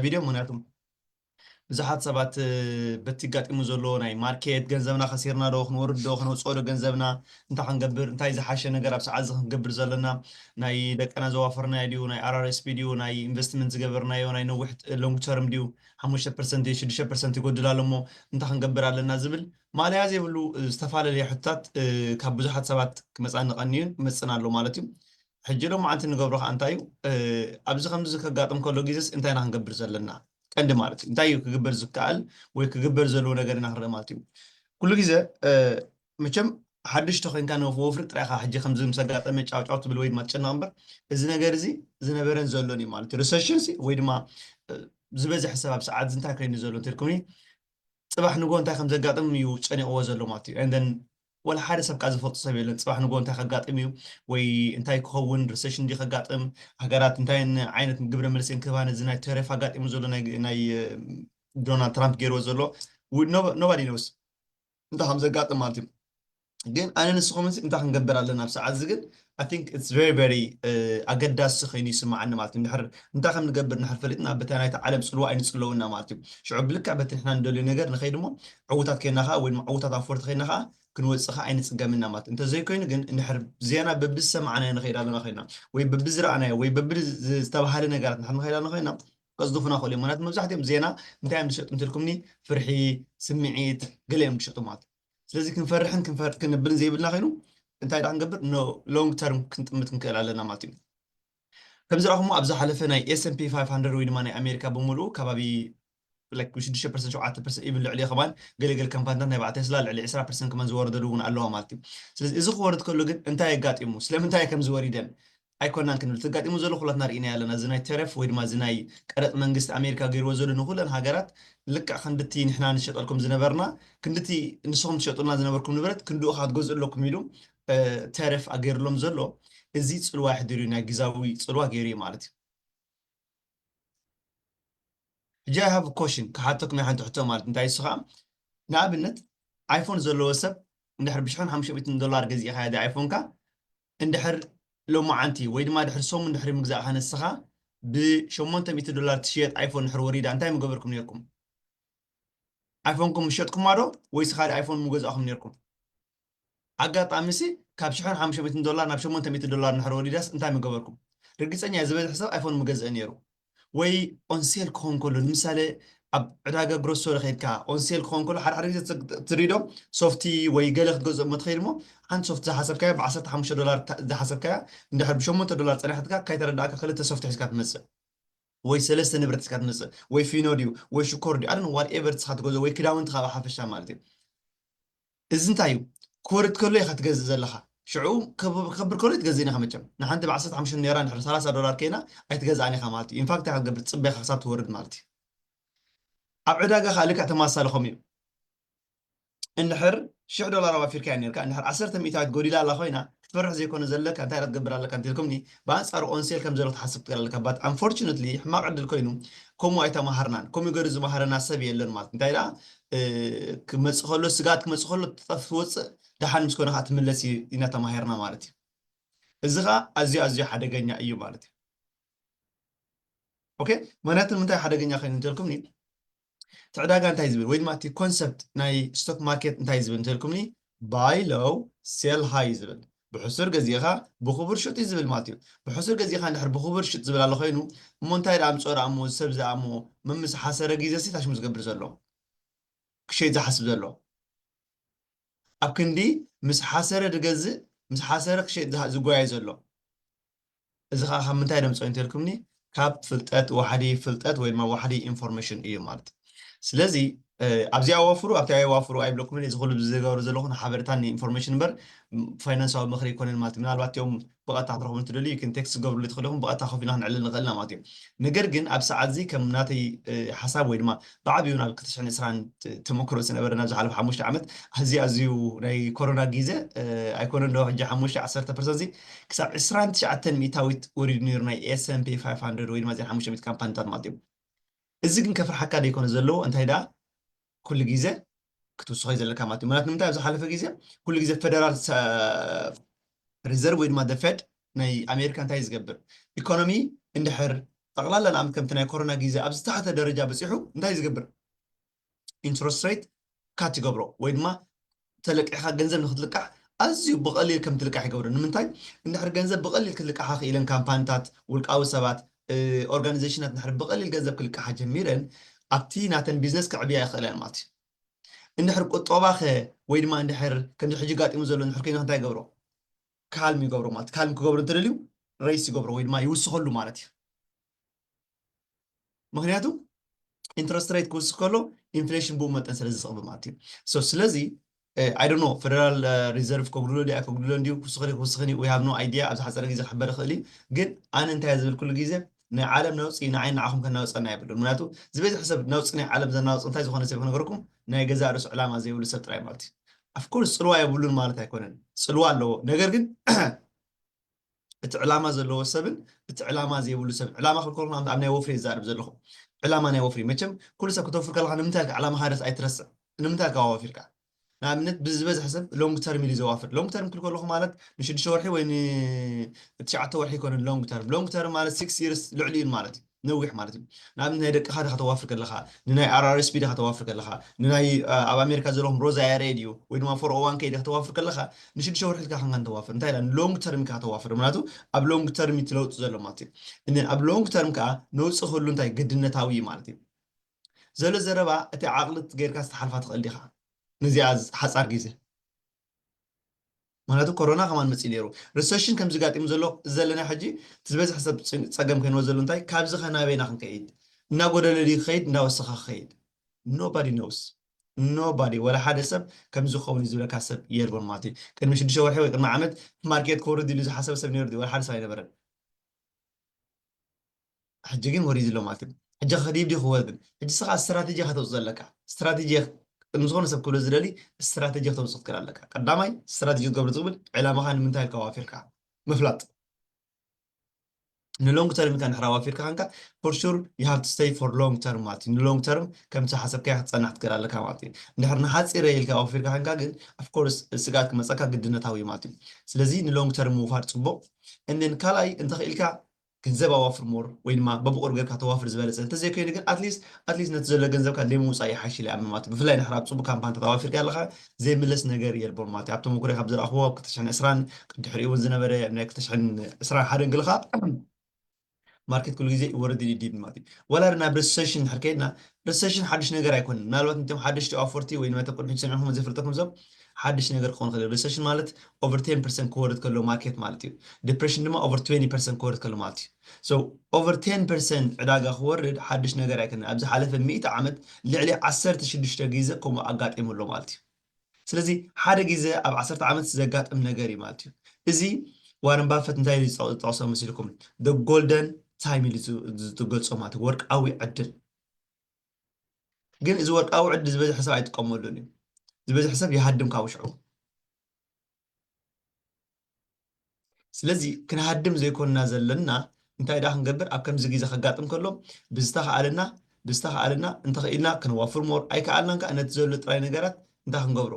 ቪድዮ፣ ምክንያቱም ብዙሓት ሰባት በቲ ጋጢሙ ዘሎ ናይ ማርኬት፣ ገንዘብና ከሲርና ዶ፣ ክንወርድ ዶ፣ ክነውፅኦ ዶ ገንዘብና፣ እንታይ ክንገብር፣ እንታይ ዝሓሸ ነገር ኣብ ሰዓት እዚ ክንገብር ዘለና፣ ናይ ደቀና ዘዋፈርናዮ ድዩ፣ ናይ R R S P ድዩ፣ ናይ ኢንቨስትመንት ዝገበርናዮ ናይ ነዊሕ ሎንግ ተርም ድዩ፣ ሓሙሽተ ፐርሰንት ሽዱሽተ ፐርሰንት ይጎድል ኣሎ እሞ እንታይ ክንገብር ኣለና ዝብል ማለያ ዘይብሉ ዝተፈላለየ ሕቶታት ካብ ብዙሓት ሰባት ክመፃኒ ቀንዩን ይመፅን ኣሎ ማለት እዩ። ሕጂ ሎማዓንቲ ንገብሮ ከዓ እንታይ እዩ? ኣብዚ ከምዚ ከጋጥም ከሎ ግዜስ እንታይ ኢና ክንገብር ዘለና? ቀንዲ ማለት እዩ እንታይ እዩ ክግበር ዝከኣል ወይ ክግበር ዘለዎ ነገር ኢና ክንርኢ ማለት እዩ። ኩሉ ግዜ መቸም ሓድሽ ተኮይንካ ንወፍሪ ጥራይካ ሕጂ ከምዚ ምስ ኣጋጠመ ጫውጫው ትብል ወይ ድማ ትጨነቕ እምበር፣ እዚ ነገር እዚ ዝነበረን ዘሎን እዩ ማለት እዩ። ሪሰሽን ሲ ወይ ድማ ዝበዝሐ ሰብ ኣብ ሰዓት እዚ እንታይ ኮይኑ ዘሎ እንተልኩምኒ፣ ፅባሕ ንጎ እንታይ ከም ዘጋጥም እዩ ጨኒቕዎ ዘሎ ማለት እዩ። And then ወላ ሓደ ሰብ ከዓ ዝፈልጡ ሰብ የለን። ፅባሕ ንጎ እንታይ ከጋጥም እዩ ወይ እንታይ ክኸውን፣ ሪሰሽን እንዲ ከጋጥም፣ ሃገራት እንታይ ዓይነት ግብረ መልሲ ክህባ፣ ነዚ ናይ ተረፍ ኣጋጢሙ ዘሎ ናይ ዶናልድ ትራምፕ ገይርዎ ዘሎ፣ nobody knows እንታይ ከም ዘጋጥም ማለት እዩ። ግን ኣነ ንስኹም እንታይ ክንገብር ኣለና ኣብ ሰዓት እዚ ግን I think it's very very ኣገዳሲ ኮይኑ ይስማዓኒ ማለት እዩ። እንድሕር እንታይ ከም ንገብር እንድሕር ፈሊጥና በታ ናይቲ ዓለም ፅልዋ ኣይንፅለውና ማለት እዩ። ሽዑ ብልክዕ በቲ ንሕና ንደልዮ ነገር ንኸይድ እሞ ዕዉታት ኮይና ከዓ ወይ ድማ ዕዉታት ኣፎርቲ ኮይና ከዓ ክንወፅእ ከዓ ኣይንፅገምና ማለት እዩ። እንተዘይኮይኑ ግን እንድሕር ዜና በብዝሰማዕናዮ ንኸይድ ኣለና ኮይና ወይ በብዝረኣናዮ ወይ በብዝተባሃለ ነገራት እንድሕር ንኸይድ ኣለና ኮይና ከፅድፉና ክእሉ እዮም። ምክንያቱ መብዛሕትኦም ዜና እንታይ እዮም ዝሸጡ እንትልኩምኒ ፍርሒ፣ ስምዒት ገለ እዮም ዝሸጡ ማለት እዩ። ስለዚ ክንፈርሕን ክንፈርጥ ክንብልን ዘይብልና ኮይኑ እንታይ ዳ ክንገብር ሎንግ ተርም ክንጥምት ክንክእል ኣለና ማለት እዩ። ከም ዝረእኹሞ ኣብ ዝሓለፈ ናይ S and P five hundred ወይ ድማ ናይ ኣሜሪካ ብምሉኡ ከባቢ ሽዱሽተ ፐርሰንት ሸውዓተ ፐርሰንት ኢቭን ልዕሊ ከማን ገለገለ ካምፓኒታት ናይ በዓል ቴስላ ልዕሊ ዕስራ ፐርሰንት ከማን ዝወረደሉ እውን ኣለዋ ማለት እዩ። ስለዚ እዚ ክወርድ ከሎ ግን እንታይ ኣጋጢሙ ስለምንታይ ከም ዝወሪደን ኣይኮናን ክንብል ተጋጢሙ ዘሎ ኩላትና ርኢና ኣለና። እዚ ናይ ተረፍ ወይ ድማ እዚ ናይ ቀረጥ መንግስቲ ኣሜሪካ ገይርዎ ዘሎ ንኩለን ሃገራት ልክዕ ክንድቲ ንሕና ንሸጠልኩም ዝነበርና ክንድቲ ንስኹም ትሸጡልና ዝነበርኩም ንብረት ክንድኡ ክትገዝኡ ኣለኩም ኢሉ ተረፍ ኣገይርሎም ዘሎ እዚ ፅልዋ ይሕድር እዩ። ናይ ግዛዊ ፅልዋ ገይሩ እዩ ማለት እዩ። ሕጂ I have a question ክሓተኩም ናይ ሓንቲ ሕቶ ማለት እንታይ እሱ ከዓ ንኣብነት ኣይፎን ዘለዎ ሰብ እንድሕር ብሽሕን ሓሙሽተ ሚእትን ዶላር ገዚእካ ያ ኣይፎንካ እንድሕር ሎማዓንቲ ወይ ድማ ድሕሪ ሰሙን ድሕሪ ምግዛእካ ንስኻ ብሸሞንተ ሚእቲ ዶላር ትሽየጥ ኣይፎን ድሕሪ ወሪዳ እንታይ ምገበርኩም ነርኩም? ኣይፎንኩም ምሸጥኩማ ዶ ወይስ ካልእ ኣይፎን ምገዛእኹም ነርኩም? ኣጋጣሚ ሲ ካብ ሽሕን ሓሙሽተ ሚእትን ዶላር ናብ ሸሞንተ ሚእቲ ዶላር እንድሕር ወሪዳስ እንታይ ምገበርኩም? ርግፀኛ እየ ዝበዝሕ ሰብ ኣይፎን ምገዝአ ነይሩ። ወይ ኦንሴል ክኸውን ከሎ ንምሳሌ ኣብ ዕዳጋ ግሮሶሪ ከይድካ ኦንሴል ክኸውን ከሎ ሓደ ሓደ ግዜ ትሪዶ ሶፍቲ ወይ ገለ ክትገዝእ እሞ ትኸይድ እሞ ሓንቲ ሶፍቲ ዝሓሰብካያ ብዓሰርተ ሓሙሽተ ዶላር ዝሓሰብካያ እንድሕር ብሸሞንተ ዶላር ፀኒሓትካ ካይተረዳእካ ክልተ ሶፍቲ ሒዝካ ትመፅእ ወይ ሰለስተ ንብረት ሒዝካ ትመፅእ ወይ ፊኖ ድዩ ወይ ሽኮር ድዩ ኣን ዋት ኤቨር ንስኻ ትገዝኦ ወይ ክዳውንቲ ካብ ሓፈሻ ማለት እዩ። እዚ እንታይ እዩ ክወርድ ከሎ ኢኻ ትገዝእ ዘለኻ ሽዑ ከብር ከሎ ትገዝእን ኢኻ መቸም ንሓንቲ ብዓሰርተ ሓሙሽተ ነራ ንድሕሪ ሰላሳ ዶላር ከይና ኣይትገዝኣን ኢኻ ማለት እዩ ኢንፋክት ኢኻ ትገብር ትፅበኻ ክሳብ ትወርድ ማለት እዩ ኣብ ዕዳጋ ከዓ ልክዕ ተማሳሊ ከምኡ እዩ እንድሕር ሽሕ ዶላር ኣዋፊርካያ ነርካ እንድሕር ዓሰርተ ሚእታዊት ጎዲላ ኣላ ኮይና ክትፈርሕ ዘይኮነ ዘለካ እንታይ ክትገብር ኣለካ እንተልኩምኒ ብኣንፃሩ ኦንሴል ከም ዘሎ ክትሓስብ ትኽእል ኣለካ but unfortunately ሕማቕ ዕድል ኮይኑ ከምኡ ኣይተማሃርናን ከምኡ ገይሩ ዝማሃረና ሰብ የለን ማለት እንታይ ደኣ ክመፅእ ከሎ ስግኣት ክመፅእ ከሎ ትጠፍ ትወፅእ ደሓን ምስ ኮነ ከዓ ትምለስ እዩ ኢና ተማሂርና ማለት እዩ እዚ ከዓ ኣዝዩ ኣዝዩ ሓደገኛ እዩ ማለት እዩ ኦኬ ምክንያቱ ንምንታይ ሓደገኛ ኮይኑ እንተልኩምኒ እቲ ዕዳጋ እንታይ ዝብል ወይ ድማ እቲ ኮንሰፕት ናይ ስቶክ ማርኬት እንታይ ዝብል እንተልኩምኒ buy low sell high ዝብል ብሕሱር ገዚእኻ ብክቡር ሽጥ እዩ ዝብል ማለት እዩ ብሕሱር ገዚእኻ እንድሕር ብክቡር ሽጥ ዝብል ኣሎ ኮይኑ እሞ እንታይ ደኣ ምፅኦ ደኣ እሞ ሰብ ዝኣ እሞ መምስ ሓሰረ ግዜ ሲ ታሽሙ ዝገብር ዘሎ ክሸይጥ ዝሓስብ ዘሎ ኣብ ክንዲ ምስ ሓሰረ ዝገዝእ ምስ ሓሰረ ክሸይጥ ዝጓየ ዘሎ እዚ ከዓ ካብ ምንታይ ደምፅኦ እንተልኩምኒ ካብ ፍልጠት ዋሕዲ ፍልጠት ወይ ድማ ዋሕዲ ኢንፎርሜሽን እዩ ማለት ስለዚ ኣብዚ ኣዋፍሩ ኣብቲ ኣዋፍሩ ኣይብለኩም እዚ ኩሉ ዝገብሩ ዘለኹ ንሓበሬታን ንኢንፎርሜሽን እምበር ፋይናንሳዊ ምክሪ ይኮነን ማለት ምናልባት እዮም ብቐጥታ ክትረኽቡ እንትደልዩ ግን ቴክስት ገብርሉ ትኽእልኹም ብቐጥታ ኮፍ ኢና ክንዕልል ንኽእልና ማለት እዩ ነገር ግን ኣብ ሰዓት እዚ ከም ናተይ ሓሳብ ወይ ድማ ብዓብዩ ናብ ክልተ ሽሕን ዕስራን ተመክሮ ዝነበረ ናብ ዝሓለፈ ሓሙሽተ ዓመት ኣዝዩ ኣዝዩ ናይ ኮሮና ግዜ ኣይኮነን ዶ ሕጂ ሓሙሽተ ዓሰርተ ፐርሰንት ክሳብ ዕስራን ትሽዓተን ሚእታዊት ወሪዱ ነይሩ ናይ S and P five hundred ወይ ድማ እዚን ሓሙሽተ ሚእቲ ካምፓኒታት ማለት እዩ እዚ ግን ከፍርሓካ ደይኮነ ዘለዎ እንታይ ደኣ ኩሉ ግዜ ክትውስኾ እዩ ዘለካ ማለት እዩ ምክንያቱ ንምንታይ ኣብ ዝሓለፈ ግዜ ኩሉ ግዜ ፌደራል ሪዘርቭ ወይ ድማ ደ ፌድ ናይ ኣሜሪካ እንታይ ዝገብር ኢኮኖሚ እንድሕር ጠቕላላ ንኣመት ከምቲ ናይ ኮሮና ግዜ ኣብ ዝተሓተ ደረጃ በፂሑ እንታይ ዝገብር? ኢንትረስት ሬት ካት ይገብሮ ወይ ድማ ተለቂሕካ ገንዘብ ንክትልቃሕ ኣዝዩ ብቐሊል ከም ትልቃሕ ይገብሮ። ንምንታይ? እንድሕር ገንዘብ ብቐሊል ክልቃሓ ክኢለን ካምፓኒታት፣ ውልቃዊ ሰባት፣ ኦርጋኒዜሽናት እንድሕር ብቐሊል ገንዘብ ክልቃሓ ጀሚረን ኣብቲ ናተን ቢዝነስ ክዕብያ ይኽእላ እየን ማለት እዩ። እንድሕር ቁጠባኸ ወይ ድማ እንድሕር ከምዚ ሕጂ ጋጢሙ ዘሎ እንድሕር ኮይኑ እንታይ ይገብሮ? ካልም ይገብሮ ማለት ካልም ክገብሮ እንተደልዩ ሬስ ይገብሮ ወይ ድማ ይውስኸሉ ማለት እዩ። ምክንያቱ ኢንትረስት ሬት ክውስኽ ከሎ ኢንፍሌሽን ብኡ መጠን ስለ ዝስቕብ ማለት እዩ። ስለዚ ኣይ ዶንት ኖ ፌደራል ሪዘርቭ ከጉድሎ ድያ ከጉድሎ እንዲዩ ክውስኽን ክውስኽን እዩ። We have no idea። ኣብዚ ሓፀረ ግዜ ክሕበር ይኽእል እዩ። ግን ኣነ እንታይ ዝብል ኩሉ ግዜ ናይ ዓለም ነውፂ ንዓይ ንዓኹም ከናውፀና የብሉን። ምክንያቱ ዝበዝሕ ሰብ ነውፂ ናይ ዓለም ዘናውፅ እንታይ ዝኾነ ሰብ ክነገርኩም ናይ ገዛእ ርእሱ ዕላማ ዘይብሉ ሰብ ጥራይ ማለት እዩ። ኣፍኮርስ ፅልዋ የብሉን ማለት ኣይኮነን፣ ፅልዋ ኣለዎ። ነገር ግን እቲ ዕላማ ዘለዎ ሰብን እቲ ዕላማ ዘይብሉ ሰብን ዕላማ ክልከልኩም ኣብ ናይ ወፍሪ ዝዛረብ ዘለኹ ዕላማ ናይ ወፍሪ መቸም ኩሉ ሰብ ክተውፍር ከለካ ንምንታይ ኢልካ ዕላማ ሃደስ ኣይትረስዕ ንምንታይ ኢልካ ዋፊርካ ንኣብነት ብዝበዝሐ ሰብ ሎንግ ተርም ኢሉ ዘዋፍር ሎንግ ተርም ክል ከለኹ ማለት ንሽዱሽተ ወርሒ ወይ ንትሽዓተ ወርሒ ይኮነ ሎንግ ተርም ሎንግ ተርም ማለት ሲክስ ይርስ ልዕሊ እዩ ማለት እዩ ነዊሕ ማለት እዩ ንኣብነት ናይ ደቅኻ ዲኻ ተዋፍር ከለኻ ንናይ RRSP ዲኻ ተዋፍር ከለኻ ንናይ ኣብ ኣሜሪካ ዘለኹም ሮዛ ያሬድ እዩ ወይ ድማ ፎር ኦ ዋን ከ ዲኻ ተዋፍር ከለኻ ንሽዱሽተ ወርሒ ኢልካ ክንካ ንተዋፍር እንታይ ኢላ ንሎንግ ተርም ኢካ ከተዋፍር ምክንያቱ ኣብ ሎንግ ተርም እዩ ለውጢ ዘሎ ማለት እዩ እን ኣብ ሎንግ ተርም ከዓ ነውፂ ክህሉ እንታይ ግድነታዊ እዩ ማለት እዩ ዘሎ ዘረባ እቲ ዓቕሊ ገይርካ ዝተሓልፋ ትኽእል ዲኻ ነዚኣ ሓፃር ግዜ ምክንያቱ ኮሮና ከማን መፂእ ነይሩ ሪሰሽን ከም ዝጋጢሙ ዘሎ ዘለና ሕጂ ዝበዝሕ ሰብ ፀገም ከይንዎ ዘሎ እንታይ ካብዚ ከናበይና ክንከይድ እናጎደለ ድዩ ክኸይድ እንዳወሰኸ ክኸይድ nobody knows nobody ወላ ሓደ ሰብ ከምዚ ክኸውን እዩ ዝብለካ ሰብ የልቦን ማለት እዩ ቅድሚ ሽዱሽተ ወርሒ ወይ ቅድሚ ዓመት ማርኬት ክወርድ ኢሉ ዝሓሰበ ሰብ ነይሩ ወላ ሓደ ሰብ ኣይነበረን ሕጂ ግን ወሪዱ ኣሎ ማለት እዩ ሕጂ ከዲብ ድዩ ክወርድን ሕጂ ስኻ ስትራቴጂ ከተውፅእ ዘለካ ስትራቴጂ ንዝኾነ ሰብ ክብሎ ዝደሊ ስትራቴጂ ከተውፅእ ክትክእል ኣለካ ቀዳማይ ስትራቴጂ ክትገብሩ ትብል ዕላማኻ ንምንታይ ኢልካ ዋፊርካ ምፍላጥ ንሎንግ ተርም ኢልካ እንድሕር ኣዋፊርካ ከንካ for sure you have to stay for long term ማለት እዩ ንሎንግ ተርም ከምቲ ሓሰብካዮ ክትፀንሕ ትክእል ኣለካ ማለት እዩ እንድሕር ንሓፂረ ኢልካ ኣዋፊርካ ከንካ ግን of course ስጋት ክመፀካ ግድነታዊ እዩ ማለት እዩ ስለዚ ንሎንግ ተርም ምውፋር ፅቡቅ እንን ካልኣይ እንተኽኢልካ ገንዘብ ኣዋፍር ሞር ወይ ድማ በብቁር ገርካ ተዋፍር ዝበለፀ እንተዘይኮይኑ ግን ኣትሊስት ኣትሊስት ነቲ ዘሎ ገንዘብካ ደይ ምውፃእ ይሓይሽ ኢለ ኣምን ማለት ብፍላይ ንሕር ኣብ ፅቡቅ ካምፓኒ ተዋፊርካ ኣለካ ዘይምለስ ነገር የልቦን ማለት ኣብ ተመኩሮ ካብ ዝረኣኽዎ ኣብ ክልተ ሽሕን ዕስራን ድሕሪኡ እውን ዝነበረ ናይ ክልተ ሽሕን ዕስራን ሓደን ግልኻ ማርኬት ኩሉ ግዜ ይወርድ ይዲድ ማለት እዩ ወላ ናብ ሪሰሽን ድሕር ከይድና ሪሰሽን ሓድሽ ነገር ኣይኮንን ምናልባት ነቶም ሓደሽቲ ኣፎርቲ ወይ ንመተ ቅድሚ ሕጂ ሰሚዕኹም ዘይፈልጠኩም ሰብ ሓድሽ ነገር ክኾን ይኽእል ሪሰሽን ማለት over ten percent ክወርድ ከሎ ማርኬት ማለት እዩ ዲፕሬሽን ድማ over twenty percent ክወርድ ከሎ ማለት እዩ so over ten percent ዕዳጋ ክወርድ ሓድሽ ነገር ኣይኮንን ኣብ ዝሓለፈ ሚእቲ ዓመት ልዕሊ ዓሰርተ ሽዱሽተ ግዜ ከምኡ ኣጋጢሙ ኣሎ ማለት እዩ ስለዚ ሓደ ግዜ ኣብ ዓሰርተ ዓመት ዘጋጥም ነገር እዩ ማለት እዩ እዚ ዋረን ባፈት እንታይ ዝጠቕሶ መሲልኩም the golden time ኢሉ ዝገልጾ ማለት ወርቃዊ ዕድል ግን እዚ ወርቃዊ ዕድል ዝበዝሐ ሰብ ኣይጥቀመሉን እዩ ዝበዝሐ ሰብ ይሃድም ካብ ሽዑ ስለዚ ክንሃድም ዘይኮንና ዘለና እንታይ ደኣ ክንገብር ኣብ ከምዚ ግዜ ከጋጥም ከሎ ብዝተኸኣለና ብዝተኸኣለና እንተኽኢልና ክንዋፍር ሞር ኣይከኣልናን ከዓ ነቲ ዘሎ ጥራይ ነገራት እንታይ ክንገብሮ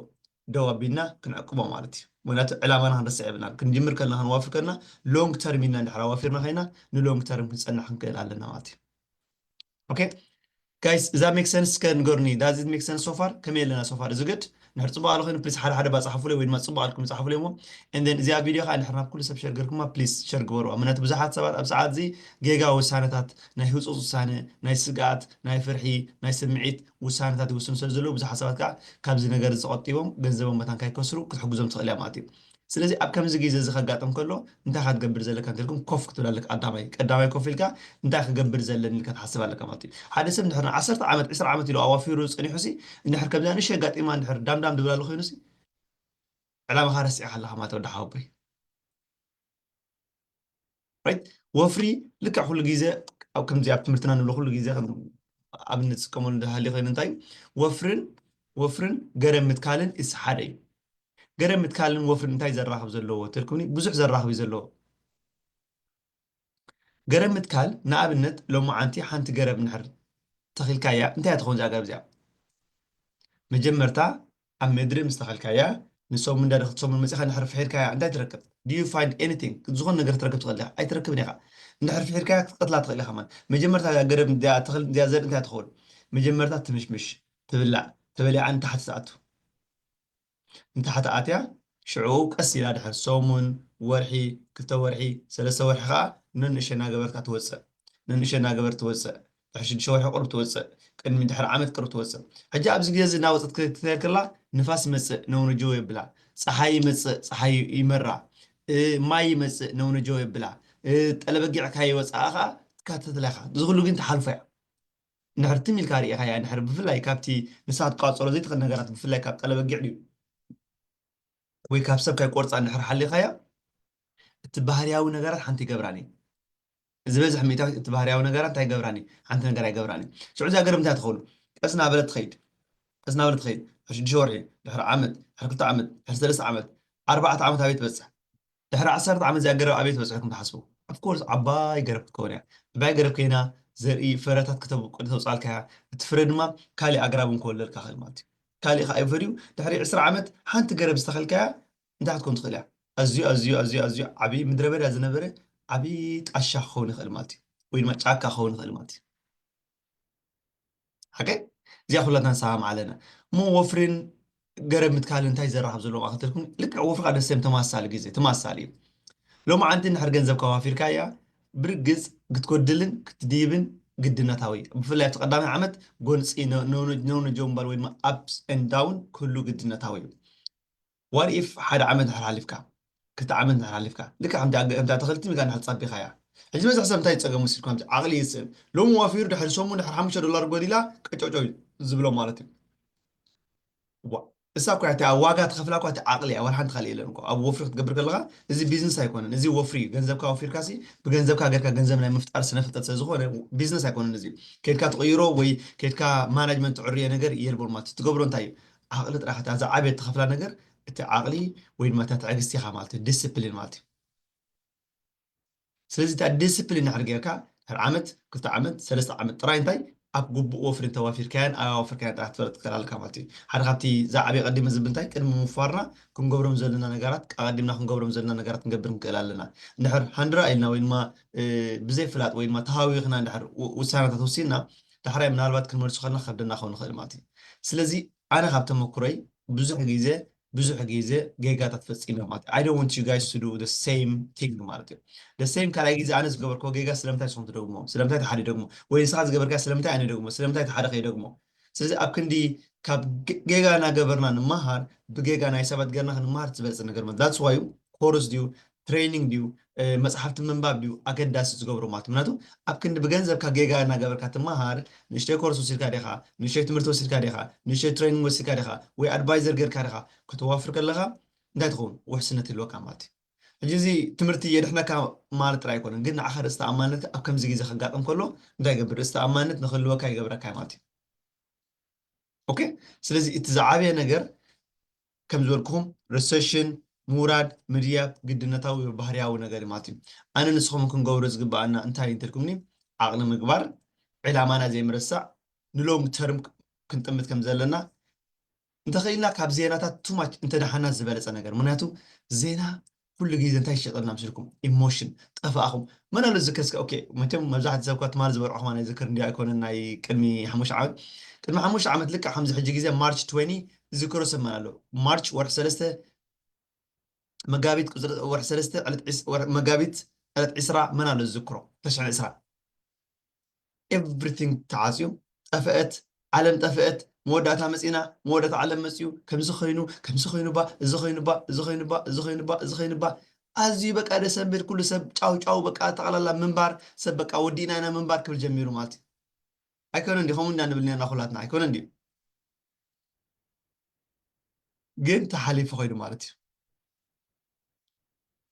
ደው ኣቢልና ክንዕቅቦ ማለት እዩ ምክንያቱ ዕላማና ክንረስዕ የብልና ክንጅምር ከለና ክንዋፍር ከለና ሎንግ ተርም ኢና እንድሕር ኣዋፊርና ኮይና ንሎንግ ተርም ክንፀንሕ ክንክእል ኣለና ማለት እዩ okay guys እዛ make sense ከ ንገሩኒ does it make sense so far ከመይ ኣለና so far is it good ንድሕር ፅቡቅ ኣሎ ኮይኑ ፕሊስ ሓደ ሓደ ባፅሓፉለይ ወይ ድማ ፅቡቅ ኣልኩም ፃሓፉለይ ሞ and then እዚኣ ቪድዮ ከዓ ንድሕር ናብ ኩሉ ሰብ ሸር ገርኩማ ፕሊስ ሸር ግበሩዋ ምክንያቱ ብዙሓት ሰባት ኣብ ሰዓት እዚ ጌጋ ውሳነታት ናይ ህፁፅ ውሳነ ናይ ስግኣት ናይ ፍርሒ ናይ ስምዒት ውሳነታት ይውስኑ ስለ ዘለዉ ብዙሓት ሰባት ከዓ ካብዚ ነገር እዚ ተቆጢቦም ገንዘቦም መታን ካይከስሩ ክትሕግዞም ትኽእል እያ ማለት እዩ ስለዚ ኣብ ከምዚ ግዜ እዚ ከጋጥም ከሎ እንታይ ክትገብር ዘለካ እንተልኩም ኮፍ ክትብል ኣለካ ቀዳማይ ቀዳማይ ኮፍ ኢልካ እንታይ ክገብር ዘለኒ ኢልካ ትሓስብ ኣለካ ማለት እዩ ሓደ ሰብ እንድሕር ዓሰርተ ዓመት ዕስራ ዓመት ኢሉ ኣዋፊሩ ፀኒሑ ሲ እንድሕር ከምዚ ንእሽተይ ኣጋጢማ እንድሕር ዳምዳም ዝብል ኣሎ ኮይኑ ሲ ዕላማኻ ረሲዕካ ኣለካ ማለት ወዲ ሓወቦይ right ወፍሪ ልክዕ ኩሉ ግዜ ኣብ ከምዚ ኣብ ትምህርትና ንብሎ ኩሉ ግዜ ኣብነት ዝጥቀመሉ እንዳሃልዩ ኮይኑ እንታይ ወፍርን ወፍርን ገረ ምትካልን እስ ሓደ እዩ ገረ ምትካልን ወፍርን እንታይ ዘራኽብ ዘለዎ ተልኩምኒ ብዙሕ ዘራኽብ እዩ ዘለዎ ገረ ምትካል ንኣብነት ሎማዓንቲ ሓንቲ ገረብ ንሕር ተኺልካያ እንታይ ትኸውን እዛ ገረብ እዚኣ መጀመርታ ኣብ ምድሪ ምስ ተኸልካያ ንሰሙን እንዳ ክትሰሙን መፂኻ ንሕር ፍሒርካያ እንታይ ትረክብ do you find anything ዝኾነ ነገር ትረክብ ትኽእል ዲኻ ኣይትረክብን ኢኻ እንድሕር ፍሒርካያ ክትቀትላ ትኽእል ኢኻ። ማለት መጀመርታ እዛ ገረብ እዚኣ፣ ተኽሊ እዚኣ፣ ዘርኢ እንታይ ትኸውን? መጀመርታ ትምሽምሽ፣ ትብላዕ፣ ተበሊዓ ንታሕቲ ትኣቱ። ንታሕቲ ኣትያ፣ ሽዑ ቀስ ኢላ ድሕር ሰሙን፣ ወርሒ፣ ክልተ ወርሒ፣ ሰለስተ ወርሒ ኸዓ ነንእሽተይ እናገበርካ ትወፅእ። ነንእሽተይ እናገበር ትወፅእ። ድሕሪ ሽዱሽተ ወርሒ ቁሩብ ትወፅእ። ቅድሚ ድሕሪ ዓመት ቅሩብ ትወፅእ። ሕጂ ኣብዚ ግዜ እዚ እናወፀት ክትከይድ ከላ፣ ንፋስ ይመፅእ፣ ነውነጀው የብላ። ፀሓይ ይመፅእ፣ ፀሓይ ይመራ። እ፣ ማይ ይመፅእ፣ ነውነጀው የብላ። እ፣ ጠለበጊዕ ካይወፅኣ ኸዓ ትካተተላ ኢኻ። እዚ ኩሉ ግን ትሓልፎ እያ። እንድሕር ትም ኢልካ ርኢኻያ፣ እንድሕር ብፍላይ ካብቲ ንሳ ክትቋፀሮ ዘይትኽእል ነገራት፣ ብፍላይ ካብ ጠለበጊዕ ድዩ ወይ ካብ ሰብ ካይቆርፃ እንድሕር ሓሊኻያ፣ እቲ ባህርያዊ ነገራት ሓንቲ ይገብራን እዩ። ዝበዝሕ ሚእታዊት እቲ ባህርያዊ ነገራት እንታይ ይገብራን እዩ? ሓንቲ ነገር ኣይገብራን እዩ። ሽዑ እዚኣ ገረብ እንታይ ትኸውን? ቀስ እናበለት ትኸይድ። ቀስ እናበለት ትኸይድ። ድሕሪ ሽዱሽተ ወርሒ፣ ድሕሪ ዓመት፣ ድሕሪ ክልተ ዓመት፣ ድሕሪ ሰለስተ ዓመት፣ ኣርባዕተ ዓመት ኣበይ ትበፅሕ? ድሕሪ ዓሰርተ ዓመት እዚኣ ገረብ ኣበይ ትበፅሕ ኢልኩም ትሓስቡ? Of course ዓባይ ገረብ ክትከውን እያ። ዓባይ ገረብ ኮይና ዘርኢ ፍረታት ክተብቁል ተውፅኣልካ እያ። እቲ ፍረ ድማ ካሊእ ኣግራብ እውን ክወልደልካ ይኽእል ማለት እዩ። ካሊእ ከዓ እዩ ፍርዩ። ድሕሪ ዕስራ ዓመት ሓንቲ ገረብ ዝተኸልካያ እንታይ ክትከውን ትኽእል እያ? ኣዝዩ፣ ኣዝዩ፣ ኣዝዩ፣ ኣዝዩ ዓብዪ ምድረ በዳ ዝነበረ ዓብዪ ጣሻ ክኸውን ይኽእል ማለት እዩ። ወይ ድማ ጫካ ክኸውን ይኽእል ማለት እዩ። ሓቀይ? እዚኣ ኩላትና ንሰማማዕ ኣለና። እሞ ወፍሪን ገረብ ምትካልን እንታይ ዘራኽብ ዘለዎ ክትልኩም? ልክዕ ወፍሪ ከዓ ደስ ተመሳሳሊ ግዜ፣ ተመሳሳሊ እዩ። ሎማዓንቲ እንድሕር ገንዘብካ ዋፊርካያ፣ ብርግፅ ክትጎድልን ክትድይብን ግድነታዊ እዩ። ብፍላይ ኣብቲ ቀዳማይ ዓመት ጎንፂ፣ ነ-፣ ነ-፣ ነ-፣ ነውነጀው ምባል ወይ ድማ ups and down ክህሉ ግድነታዊ እዩ። What if ሓደ ዓመት እንድሕር ሓሊፍካ፣ ክልተ ዓመት እንድሕር ሓሊፍካ፣ ልክዕ ከምቲ ኣገ-፣ ከምቲ ኣትኽልቲ ሚጋ እንድሕር ጸቢኻያ። ሕጂ ዝበዝሕ ሰብ እንታይ ይጸገም መሲልኩም? ከምዚ ዓቕሊ ይስእን። ሎሚ ዋፊሩ ድሕሪ ሰሙን ድሕሪ ሓሙሽተ ዶላር ጎዲላ ቀጨውጨው ዝብሎ ማለት እዩ። ዋ-፣ እሳ እኮ እያ እቲ ኣብ ዋጋ ትኸፍላ እኮ እቲ ዓቕሊ እያ፣ ዋላ ሓንቲ ካልእ የለን እኮ። ኣብ ወፍሪ ክትገብር ከለኻ እዚ ቢዝነስ ኣይኮነን፣ እዚ ወፍሪ እዩ። ገንዘብካ ወፊርካ ሲ ብገንዘብካ ጌርካ ገንዘብ ናይ ምፍጣር ስነ ፍልጠት ስለ ዝኾነ ቢዝነስ ኣይኮነን እዚ። ከድካ ትቕይሮ ወይ ከድካ ማናጅመንት ትዕርዮ ነገር የልቦን ማለት እዩ። ትገብሮ እንታይ እዩ? ዓቕሊ ጥራሕ እታ ዝዓበየት ትኸፍላ ነገር እቲ ዓቕሊ ወይ ድማ እታ ትዕግስቲ ኢኻ ማለት እዩ፣ ዲስፕሊን ማለት እዩ። ስለዚ እታ ዲስፕሊን እንድሕር ጌርካ ድሕሪ ዓመት፣ ክልተ ዓመት፣ ሰለስተ ዓመት ጥራይ እንታይ ኣብ ግቡእ ወፍሪ እንተዋፊርካያን ኣዋፍርካያን ጥራሕ ክትፈልጥ ትኽእል ኣለካ ማለት እዩ። ሓደ ካብቲ ዝዓበየ ቀዲመ ዝብል እንታይ ቅድሚ ምውፋርና ክንገብሮም ዘለና ነገራት፣ ኣቐዲምና ክንገብሮም ዘለና ነገራት ክንገብር ንክእል ኣለና። እንድሕር ሃንድራ ኢልና ወይ ድማ፣ እ፣ ብዘይፍላጥ ወይ ድማ ተሃዊኽና እንድሕር ው-፣ ውሳነታት ወሲንና ዳሕራይ ምናልባት ክንመልሶ ከለና ከብደና ክኸውን ይኽእል ማለት እዩ። ስለዚ ኣነ ካብ ተመኩሮይ ብዙሕ ግዜ፣ ብዙሕ ግዜ ጌጋታት ፈጺመ ማለት እዩ። I don't want you guys to do the same thing ማለት እዩ። The same ካልኣይ ግዜ ኣነ ዝገበርክዎ ጌጋ ስለምንታይ ንስኹም ትደግሞ? ስለምንታይ እቲ ሓደ ይደግሞ? ወይ ንስኻ ዝገበርካዮ ስለምንታይ ኣነ ይደግሞ? ስለምንታይ እቲ ሓደ ከይደግሞ? ስለዚ ኣብ ክንዲ ካብ ጌ-፣ ጌጋ እናገበርና ንመሃር፣ ብጌጋ ናይ ሰባት ገርና ክንመሃር ዝበልጸ ነገር ማለት። That's why ኮርስ ድዩ፣ ትሬኒንግ ድዩ፣ እ፣ መጽሓፍቲ ምንባብ ድዩ ኣገዳሲ ዝገብሮ ማለት እዩ። ምክንያቱ ኣብ ክንዲ ብገንዘብካ ጌጋ እናገበርካ ትመሃር፣ ንእሽተይ ኮርስ ወሲድካ ዲኻ፣ ንእሽተይ ትምህርቲ ወሲድካ ዲኻ፣ ንእሽተይ ትሬኒንግ ወሲድካ ዲኻ፣ ወይ ኣድቫይዘር ጌርካ ዲኻ፣ ከተዋፍር ከለኻ እንታይ ትኸውን? ውሕስነት ይህልወካ ማለት እዩ። ሕጂ እዚ ትምህርቲ የድሕነካ ማለት ጥራይ ኣይኮነን፣ ግን ንዓኻ ርእሲ ተኣማንነት ኣብ ከምዚ ግዜ ከጋጥም ከሎ እንታይ ይገብር? ርእሲ ተኣማንነት ንክህልወካ ይገብረካ ማለት እዩ። ኦኬ፣ ስለዚ እቲ ዝዓበየ ነገር ከም ዝበልኩኹም ሪሰሽን ምውራድ ምድያብ ግድነታዊ ባህርያዊ ነገር እዩ ማለት እዩ። ኣነ ንስኹም ክንገብሮ ዝግባኣና እንታይ እንተልኩምኒ፣ ዓቕሊ ምግባር፣ ዕላማና ዘይምርሳዕ፣ ንሎንግ ተርም ክንጥምት ከም ዘለና፣ እንተኽኢልና ካብ ዜናታት ቱማች እንተደሓና ዝበለጸ ነገር። ምክንያቱ ዜና ኩሉ ግዜ እንታይ ይሸጠልና ምስልኩም? ኢሞሽን። ጠፋእኹም። መን ኣሎ ዝዝክር እስከ? ኦኬ፣ መቸም መብዛሕትኡ ሰብ እኳ ትማሊ ዝበልዖ ከማን ይዝክር እንዲ ኣይኮነን፣ ናይ ቅድሚ ሓሙሽተ ዓመት። ቅድሚ ሓሙሽተ ዓመት ልክዕ ከምዚ ሕጂ ግዜ ማርች ትዌንቲ ዝዝክሮ ሰብ መን ኣሎ? ማርች ወርሒ ሰለስተ፣ መጋቢት ቁጽሪ፣ ወርሒ ሰለስተ ዕለት ዒስ-፣ ወርሒ መጋቢት ዕለት ዕስራ መን ኣሎ ዝዝክሮ? ተሽዕን ዕስራ። ኤቭሪቲንግ ተዓጽዩ፣ ጠፍአት፣ ዓለም ጠፍአት፣ መወዳእታ መጺና፣ መወዳእታ ዓለም መጺኡ፣ ከምዚ ኮይኑ፣ ከምዚ ኮይኑባ፣ እዚ ኮይኑባ፣ እዚ ኮይኑባ፣ እዚ ኮይኑባ፣ እዚ ኮይኑባ፣ ኣዝዩ በቃ ደስ ዘብል፣ ኩሉ ሰብ ጫው ጫው፣ በቃ ጠቕላላ ምንባር፣ ሰብ በቃ ወዲእና ኢና ምንባር ክብል ጀሚሩ ማለት እዩ። ኣይኮነን ድዩ? ከምኡ እንዳ ንብል ነርና ኩላትና፣ ኣይኮነን ድዩ? ግን ተሓሊፉ ኸይዱ ማለት እዩ።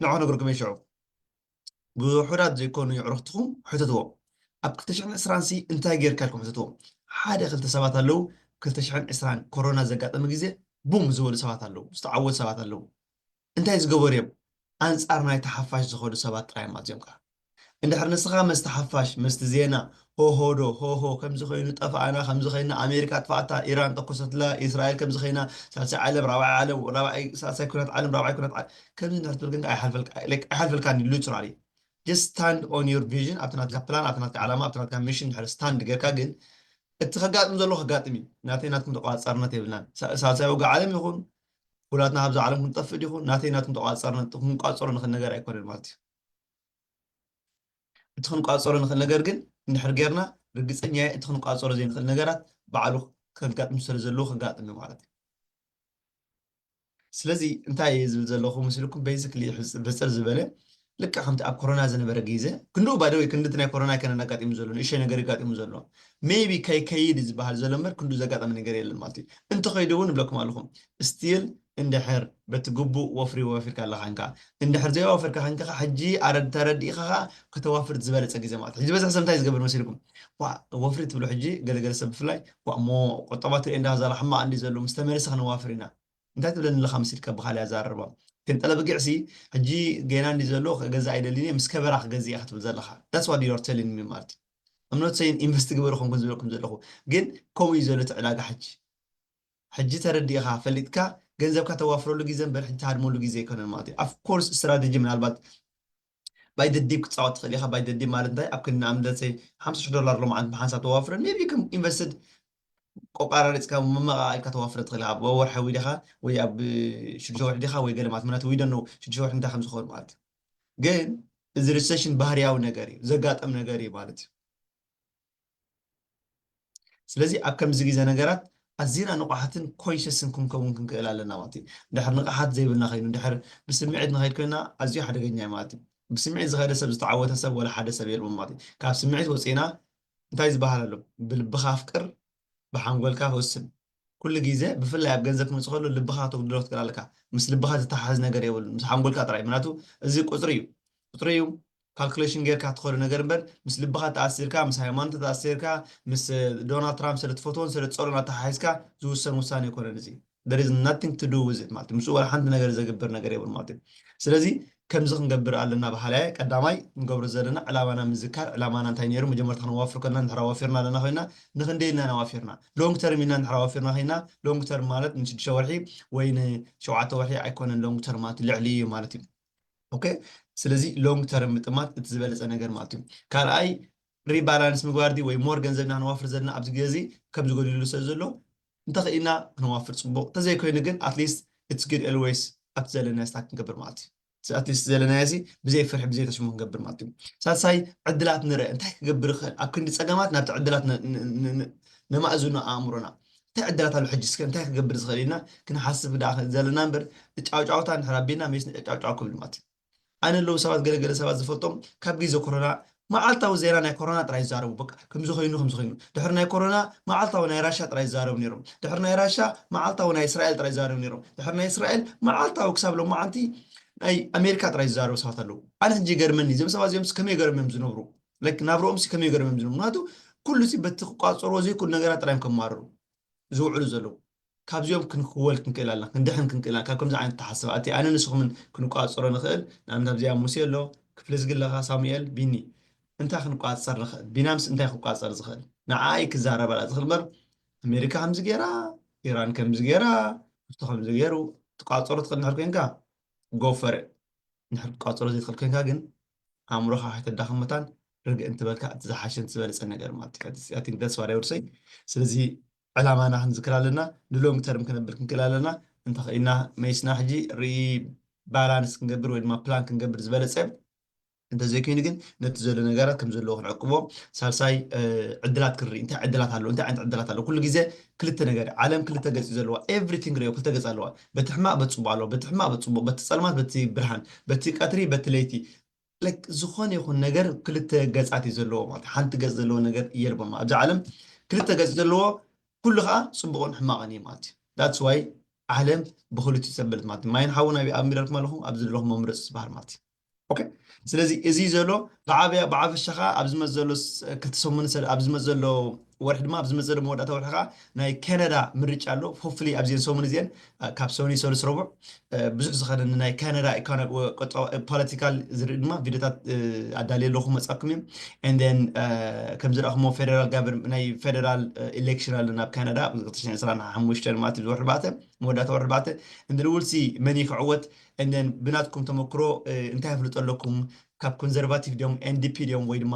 ንዑ ክነግረኩም እየ ሽዑ። ውሑዳት ዘይኮኑ የዕሩኽትኹም ሕተትዎም። ኣብ ክልተ ሽሕን ዕስራን ሲ እንታይ ጌርካ ኢልኩም ሕተትዎም። ሓደ ክልተ ሰባት ኣለዉ፣ ክልተ ሽሕን ዕስራን ኮሮና ዘጋጠመ ግዜ ቡም ዝበሉ ሰባት ኣለዉ፣ ዝተዓወቱ ሰባት ኣለዉ። እንታይ ዝገበሩ እዮም? ኣንጻር ናይቲ ሓፋሽ ዝኸዱ ሰባት ጥራይ እዮም ኣዝዮም ከኣ። እንድሕር ንስኻ መስቲ ሓፋሽ፣ መስቲ ዜና፣ ሆሆ ዶ፣ ሆሆ፣ ከምዚ ኮይኑ ጠፋእና፣ ከምዚ ኮይና፣ ኣሜሪካ ኣጥፋእታ፣ ኢራን ተኮሰትላ፣ እስራኤል ከምዚ ኮይና፣ ሳልሳይ ዓለም፣ ራብዓይ ዓለም፣ ራብዓይ፣ ሳልሳይ ኩናት ዓለም፣ ራብዓይ ኩናት ዓለም፣ ከምዚ እንድሕር ትብል ግን ኣይሓልፈልካ-፣ like፣ ኣይሓልፈልካን እዩ፣ ሊትራሊ። just stand on your vision፣ ኣብቲ ናትካ ፕላን፣ ኣብቲ ናትካ ዓላማ፣ ኣብቲ ናትካ ሚሽን ድሕሪ ስታንድ ጌርካ ግን እቲ ከጋጥም ዘሎ ከጋጥም እዩ። ናተይ ናትኩም ተቋጻርነት የብልናን። ሳ- ሳልሳይ ወግዒ ዓለም ይኹን ኩላትና ካብዛ ዓለም ክንጠፍእ ዲኹን ናተይ ናትኩም ተቋጻርነት ክንቋጸሮ ንኽእል ነገር ኣይኮነን ማለት እዩ። እቲ ክንቋጸሮ ንኽእል ነገር ግን እንድሕር ጌርና ርግጸኛ እየ፣ እቲ ክንቋጸሮ ዘይንኽእል ነገራት ባዕሉ ከጋጥም ስለ ዘለዎ ከጋጥም እዩ ማለት እዩ። ስለዚ እንታይ እየ ዝብል ዘለኹ ምስልኩም ቤዚክሊ ብሕጽር ዝበለ ልክዕ ከምቲ ኣብ ኮሮና ዝነበረ ግዜ ክንድኡ ባደወይ ክንድቲ ናይ ኮሮና ኣይከነን ኣጋጢሙ ዘሎ ንእሸ ነገር ይጋጢሙ ዘሎ ሜቢ ከይከይድ ዝበሃል ዘሎ እምበር ክንዱ ዘጋጠመ ነገር የለን ማለት እዩ። እንተኸይዱ እውን እብለኩም ኣለኹም ስቲል እንድሕር በቲ ግቡእ ወፍሪ ወፊርካ ኣለኻ እንካ እንድሕር ዘይወፈርካ ከንካ ሕጂ ኣረድ ተረዲእኻ ከተዋፍር ዝበለፀ ግዜ ማለት ሕጂ በዝሕ ሰብ እንታይ ዝገብር መሲልኩም ዋ ወፍሪ ትብሎ ሕጂ ገለገለ ሰብ ብፍላይ ዋ እሞ ቆጠባ ትርኢ እንዳ ዛላ ሕማቕ እንዲ ዘሎ ምስ ተመለሰ ክነዋፍር ኢና እንታይ ትብለኒ ኣለኻ መሲልካ ብኻልእ ኣዛርባ ግን ጠለብ ጊዕሲ ሕጂ ገና እንዲ ዘሎ ገዛ ኣይደልን ምስ ከበራ ክገዝእ ክትብል ዘለኻ that's what you're telling me ማለት I'm not saying ኢንቨስት ግበሩ ከምኩም ዝብለኩም ዘለኹ ግን ከምኡ እዩ ዘሎ እቲ ዕዳጋ ሕጂ ሕጂ ተረዲእኻ ፈሊጥካ ገንዘብካ ተዋፍረሉ ግዜ እምበር ሕጂ ትሃድመሉ ግዜ ኣይኮነን ማለት እዩ of course ስትራቴጂ ምናልባት ባይ ደዲብ ክትፃወት ትኽእል ኢኻ ባይ ደዲብ ማለት እንታይ ኣብ ክንዲ ንኣብነት ሰይ ሓምሳ ሽሕ ዶላር ሎማዓንቲ ብሓንሳብ ተዋፍረ maybe ከም ኢንቨስትድ ቆቃራሪፅካ መመቃቂልካ ተዋፍረ ትኽእል ኢኻ ኣብ ወርሒ ዊዲኻ ወይ ኣብ ሽዱሽተ ወርሒ ዲኻ ወይ ገለ ማለት ምክንያቱ ዊደኖ ሽዱሽተ ወርሒ እንታይ ከም ዝኸውን ማለት እዩ ግን እዚ ሪሴሽን ባህርያዊ ነገር እዩ ዘጋጠም ነገር እዩ ማለት እዩ ስለዚ ኣብ ከምዚ ግዜ ነገራት ኣዚና ንቑሓትን ኮንሽስን ክንከውን ክንክእል ኣለና ማለት እዩ ድሕር ንቕሓት ዘይብልና ኮይኑ ድሕር ብስምዒት ንኸይድ ኮይና ኣዝዩ ሓደገኛ እዩ ማለት እዩ ብስምዒት ዝኸደ ሰብ ዝተዓወተ ሰብ ወላ ሓደ ሰብ የልቦ ማለት እዩ ካብ ስምዒት ወፂና እንታይ ዝበሃል ኣሎ ብልብኻ ኣፍቅር ብሓንጎልካ ወስን ኩሉ ግዜ ብፍላይ ኣብ ገንዘብ ክመፅእ ከሎ ልብኻ ተጉድሎ ክትክእል ኣለካ ምስ ልብኻ ዝተሓዝ ነገር የብሉ ምስ ሓንጎልካ ጥራይ ምክንያቱ እዚ ቁፅሪ እዩ ቁፅሪ እዩ ካልኩሌሽን ጌርካ ትኸዶ ነገር እምበር ምስ ልብኻ ተኣሲርካ ምስ ሃይማኖት ተኣሲርካ ምስ ዶናልድ ትራምፕ ስለ ትፈትዎን ስለ ትፀሎን ኣተሓሒዝካ ዝውሰን ውሳነ ኣይኮነን እዚ there is nothing to do with it ማለት ምስኡ ወላ ሓንቲ ነገር ዘግብር ነገር የብሉ ማለት እዩ ስለዚ ከምዚ ክንገብር ኣለና በሃላየ ቀዳማይ ንገብሮ ዘለና ዕላማና ምዝካር ዕላማና እንታይ ነይሩ መጀመርታ ክንዋፍር ከለና ንድሕር ኣዋፊርና ኣለና ኮይና ንክንደይ ኢልና ኢና ዋፊርና ሎንግ ተርም ኢልና ንድሕር ኣዋፊርና ኮይና ሎንግ ተርም ማለት ንሽዱሽተ ወርሒ ወይ ንሸውዓተ ወርሒ ኣይኮነን ሎንግ ተርም ማለት ልዕሊ እዩ ማለት እዩ ኦኬ ስለዚ ሎንግ ተርም ምጥማት እቲ ዝበለፀ ነገር ማለት እዩ ካልኣይ ሪባላንስ ምግባር ድዩ ወይ ሞር ገንዘብና ክንዋፍር ዘለና ኣብዚ ግዜ እዚ ከም ዝጎድሉ ሰብ ዘሎ እንተኽኢልና ክንዋፍር ፅቡቕ እንተዘይኮይኑ ግን ኣትሊስት it's good always ኣብቲ ዘለና ስታክ ክንገብር ማለት እዩ ኣትሊስት ዘለና ሲ ብዘይ ፍርሒ ብዘይ ተሽሙ ክንገብር ማለት እዩ ሳልሳይ ዕድላት ንርአ እንታይ ክገብር ይኽእል ኣብ ክንዲ ፀገማት ናብቲ ዕድላት ነማእዝኑ ኣእምሮና እንታይ ዕድላት ኣሎ ሕጂ እስከ እንታይ ክገብር ዝኽእል ኢልና ክንሓስብ ዳ ዘለና እምበር ጫውጫውታ እንድሕር ኣቢልና መስ ጫውጫው ክብል ማለት እዩ ኣነ ኣለዉ ሰባት ገለገለ ሰባት ዝፈልጦም ካብ ግዜ ኮሮና መዓልታዊ ዜና ናይ ኮሮና ጥራይ ይዛረቡ በቃ ከምዚ ኮይኑ ከምዚ ኮይኑ ድሕሪ ናይ ኮሮና መዓልታዊ ናይ ራሻ ጥራይ ይዛረቡ ነይሮም ድሕሪ ናይ ራሻ መዓልታዊ ናይ እስራኤል ጥራይ ይዛረቡ ነይሮም ድሕሪ ናይ እስራኤል መዓልታዊ ክሳብ ሎማዓንቲ ናይ ኣሜሪካ ጥራይ ዝዛረቡ ሰባት ኣለዉ ኣነ ሕጂ ይገርመኒ እዚኦም ሰባት እዚኦም ከመይ ገርም እዮም ዝነብሩ ናብረኦም ከመይ ገርም እዮም ዝነብሩ ምክንያቱ ኩሉ በቲ ክቋፀርዎ ዘይክእሉ ነገራት ጥራይ እዮም ከማርሩ ዝውዕሉ ዘለዉ ካብዚኦም ክንክወል ክንክእል ኣለና ክንድሕን ክንክእል ኣለና ካብ ከምዚ ዓይነት ተሓስብ ኣቲ ኣነ ንስኹምን ክንቋፀሮ ንኽእል ንኣብነት ኣብዚኣ ሙሴ ኣሎ ክፍሊ ዝግለኻ ሳሙኤል ቢኒ እንታይ ክንቋፀር ንኽእል ቢናምስ እንታይ ክቋፀር ዝኽእል ንዓይ ክዛረበላ ዝኽእል በር ኣሜሪካ ከምዚ ገይራ ኢራን ከምዚ ገይራ ውስቶ ከምዚ ገይሩ ትቋፀሮ ትኽእል ንሕር ኮንካ ጎፈር ንሕር ክትቋፀሮ ዘይትኽእል ኮንካ ግን ኣእምሮኻ ከይተዳኽም መታን ርግእ እንትበልካ እቲ ዝሓሸን ዝበለፀ ነገር ማለት እዩ that's what I would say ስለዚ ዕላማና ክንዝክር ኣለና ንሎንግ ተርም ክነብል ክንክእል ኣለና እንተኽኢልና መይስና ሕጂ ሪባላንስ ክንገብር ወይ ድማ ፕላን ክንገብር ዝበለፀ እንተዘይኮይኑ ግን ነቲ ዘሎ ነገራት ከም ዘለዎ ክንዕቅቦ ሳልሳይ ዕድላት ክንርኢ እንታይ ዕድላት ኣለዎ እንታይ ዓይነት ዕድላት ኣለዎ ኩሉ ግዜ ክልተ ነገር ዓለም ክልተ ገፅ ዘለዋ everything ሪኦ ክልተ ገፅ ኣለዋ በቲ ሕማቅ በቲ ፅቡቅ ኣለዋ በቲ ሕማቅ በቲ ፅቡቅ በቲ ፀልማት በቲ ብርሃን በቲ ቀትሪ በቲ ለይቲ like ዝኾነ ይኹን ነገር ክልተ ገፃት እዩ ዘለዎ ማለት ሓንቲ ገፅ ዘለዎ ነገር የልቦን ኣብዚ ዓለም ክልተ ገፅ ዘለዎ ኩሉ ከዓ ፅቡቅን ሕማቅን እዩ ማለት እዩ that's why ዓለም ብክልቲኡ ተበለት ማለት እዩ ማይን ሓውን ኣብ ኣብ ሚረርኩም ኣለኹም ኣብዚ ዘለኹም መምረፂ ዝበሃል ማለት እዩ okay ስለዚ እዚ ዘሎ ብዓብያ ብዓፈሻ ከዓ ኣብዚ መዘሎ ክልተ ሰሙን ኣብዚ መዘሎ ወርሒ ድማ ኣብዚ መዘሎ መወዳእታ ወርሒ ከዓ ናይ ካናዳ ምርጫ ኣሎ hopefully ኣብዚአን ሰሙን እዚአን ካብ ሰኒ ሰሉስ ረቡዕ ብዙሕ ዝኸደኒ ናይ ካናዳ ፖለቲካል ዝርኢ ድማ ቪዲዮታት ኣዳልየ ኣለኹ መፃኩም እዮም ንን ከም ዝረእኹሞ ፌደራል ጋቨር ናይ ፌደራል ኤሌክሽን ኣሎ ናብ ካናዳ ክልተ ሽሕን ዕስራን ሓሙሽተን ማለት ዝወርሒ ባተ መወዳእታ ወርሒ ባተ ንን ውልሲ መን ክዕወት ንን ብናትኩም ተመክሮ እንታይ ኣፍልጦ ኣለኩም ካብ ኮንዘርቫቲቭ ድዮም፣ ኤንዲፒ ድዮም፣ ወይ ድማ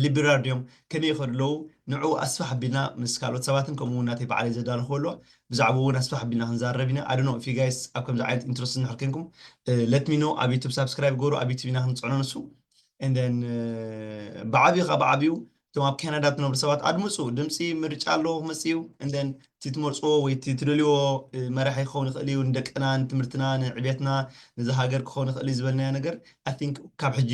ሊበራል ድዮም፣ ከመይ ይኸዱ ኣለዉ፣ ንዕኡ ኣስፋሕ ኣቢልና ምስ ካልኦት ሰባትን ከምኡ እውን ናተይ ባዕለይ ዘዳለኹ ኣሎ ብዛዕባኡ እውን ኣስፋሕ ኣቢልና ክንዛረብ ኢና። ኣድኖ ፊጋይስ ኣብ ከምዚ ዓይነት ኢንትረስት እንድሕር ኮንኩም፣ let me know። ኣብ ዩቱብ ሳብስክራይብ ገሩ፣ ኣብ ዩቱብ ኢና ክንፅዕኖ ንሱ። And then ብዓብዩ ካብ ዓብዩ እቶም ኣብ ካናዳ ትነብሩ ሰባት ኣድምፁ። ድምፂ ምርጫ ኣለዎ ክመፅእ እዩ። And then እቲ ትመርፅዎ ወይ እቲ ትደልይዎ መራሒ ክኸውን ይኽእል እዩ። ንደቅና፣ ንትምህርትና፣ ንዕቤትና፣ ነዚ ሃገር ክኸውን ይኽእል እዩ ዝበልናዮ ነገር I think ካብ ሕጂ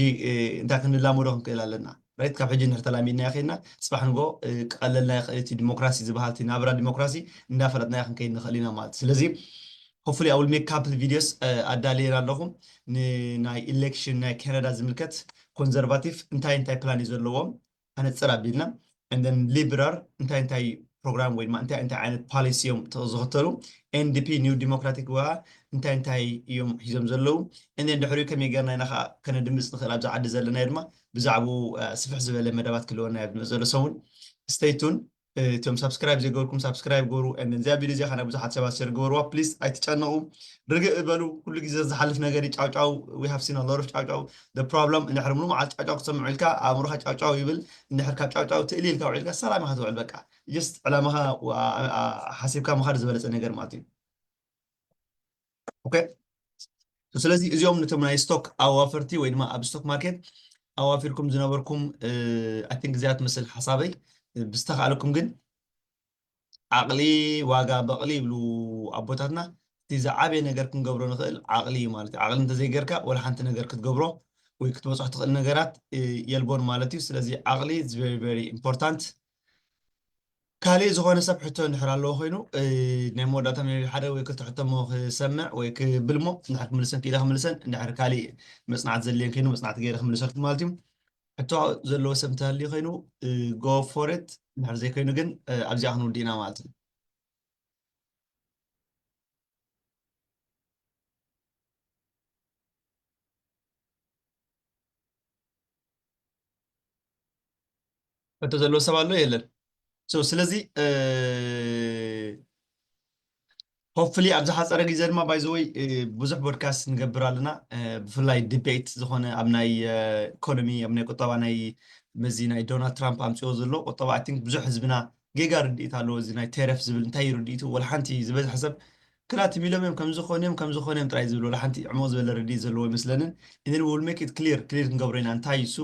እንታይ ክንላመዶ ክንክእል ኣለና። ራይት፣ ካብ ሕጂ እንድሕር ተላሚድናዮ ከይድና፣ ፅባሕ ንጎ ክቐለልና ይኽእል። እቲ ዲሞክራሲ ዝበሃል፣ እቲ ናብራ ዲሞክራሲ እንዳፈለጥናዮ ክንከይድ ንኽእል ኢና ማለት እዩ። ስለዚ hopefully I will make couple videos ኣዳልየና ኣለኹ። ንናይ ኢሌክሽን ናይ ካናዳ ዝምልከት ኮንዘርቫቲቭ እንታይ እንታይ ፕላን እዩ ዘለዎም ኣነፅር ኣቢልና፣ and then ሊበራል እንታይ እንታይ ፕሮግራም ወይ ድማ እንታይ እንታይ ዓይነት ፓሊሲ እዮም ዝኽተሉ፣ ኤንዲፒ ኒው ዲሞክራቲክ ዋ እንታይ እንታይ እዮም ሒዞም ዘለዉ፣ and then ድሕሪኡ ከመይ ጌርና ኢና ከዓ ከነድምፅ ንኽእል። ኣብዚ ዓዲ ዘለና ድማ ብዛዕባኡ ስፍሕ ዝበለ መደባት ክህልወና እዩ ኣብዚ ዘሎ ሰሙን። Stay tuned። እቶም ሳብስክራይብ ዘይገበርኩም ሳብስክራይብ ገበሩ። And then እዚኣ ቪድዮ እዚኣ ከና ብዙሓት ሰባት ሸር ገበርዋ። ፕሊዝ ኣይትጨነቑ፣ ርግእ በሉ። ኩሉ ግዜ ዝሓልፍ ነገር እዩ። ጫውጫው፣ we have seen a lot of ጫውጫው። The problem እንድሕር ሙሉ መዓልቲ ጫውጫው ክትሰምዕ ኢልካ ኣእምሮኻ ጫውጫው ይብል። እንድሕር ካብ ጫውጫው ትእሊ ኢልካ ውዒልካ ሰላም ኢኻ ትውዕል። በቃ just ዕላማኻ ሓሲብካ ምኻድ ዝበለፀ ነገር ማለት እዩ። ኦኬ፣ ስለዚ እዚኦም ነቶም ናይ ስቶክ ኣዋፈርቲ ወይ ድማ ኣብ ስቶክ ማርኬት ኣዋፊርኩም ዝነበርኩም I think እዚኣ ትመስል ሓሳበይ። ብዝተኻእለኩም ግን ዓቕሊ ዋጋ በቕሊ ይብሉ ኣቦታትና። እቲ ዝዓበየ ነገር ክንገብሮ ንኽእል ዓቕሊ እዩ ማለት እዩ። ዓቕሊ እንተዘይጌርካ ወላ ሓንቲ ነገር ክትገብሮ ወይ ክትበፅሖ ትኽእል ነገራት የልቦን ማለት እዩ። ስለዚ ዓቕሊ is very very important። ካሊእ ዝኾነ ሰብ ሕቶ እንድሕር ኣለዎ ኮይኑ ናይ መወዳእታ ሜቢ ሓደ ወይ ክልተ ሕቶ ሞ ክሰምዕ ወይ ክብል ሞ እንድሕር ክምልሰን ክኢለ ክምልሰን፣ እንድሕር ካሊእ መፅናዕቲ ዘድልየን ኮይኑ መፅናዕቲ ገይረ ክምልሰልኩም ማለት እዩ። ሕቶ ዘለዎ ሰብ እንተሃልዩ ኮይኑ go for it፣ እንድሕር ዘይኮይኑ ግን ኣብዚኣ ክንውድእ ኢና ማለት እዩ። ሕቶ ዘለዎ ሰብ ኣሎ የለን? So ስለዚ hopefully ኣብ ዝሓፀረ ግዜ ድማ by the way ብዙሕ ፖድካስት ንገብር ኣለና። ብፍላይ ዲቤት ዝኾነ ኣብ ናይ ኢኮኖሚ ኣብ ናይ ቁጠባ ናይ መዚ ናይ ዶናልድ ትራምፕ ኣምፅኦ ዘሎ ቁጠባ I think ብዙሕ ህዝብና ጌጋ ርድኢት ኣለዎ። እዚ ናይ ቴረፍ ዝብል እንታይ እዩ ርድኢቱ? ወላ ሓንቲ ዝበዝሐ ሰብ ክላ ትቢሎም እዮም ከምዚ ኾነ እዮም ከምዚ ኾነ እዮም ጥራይ ዝብል ወላ ሓንቲ ዕሙቕ ዝበለ ርድኢት ዘለዎ ይመስለንን። And then we will make it clear፣ ክሊር ክንገብሮ ኢና። እንታይ እዩ እሱ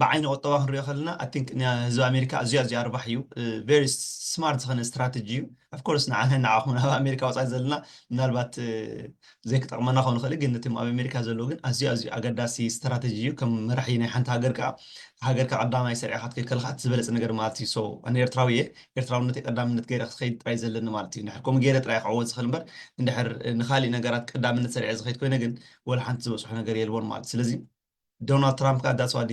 ብዓይኒ ቁጠባ ክንሪኦ ከለና I think ህዝቢ ኣሜሪካ ኣዝዩ ኣዝዩ ኣርባሕ እዩ። Very smart ዝኾነ ስትራተጂ እዩ። Of course ንዓና ንዓኹም ኣብ ኣሜሪካ ወፃኢ ዘለና ምናልባት ዘይክጠቕመና ክኸውን ይኽእል፣ ግን ነቶም ኣብ ኣሜሪካ ዘለዉ ግን ኣዝዩ ኣዝዩ ኣገዳሲ ስትራተጂ እዩ። ከም መራሒ ናይ ሓንቲ ሃገር ከዓ ሃገርካ ቀዳማይ ሰሪዕኻ ክትከይድ ከለኻ እቲ ዝበለፀ ነገር ማለት እዩ። So ኣነ ኤርትራዊ እየ፣ ኤርትራውነተይ ቀዳምነት ገይረ ክትኸይድ ጥራይ ዘለኒ ማለት እዩ። እንድሕር ከምኡ ገይረ ጥራይ ክዕወት ዝኽእል እምበር እንድሕር ንኻሊእ ነገራት ቀዳምነት ሰሪዐ ዝኸይድ ኮይነ ግን ወላ ሓንቲ ዝበፅሖ ነገር የልቦን ማለት እዩ። ስለዚ ዶናልድ ትራምፕ ከዓ that's what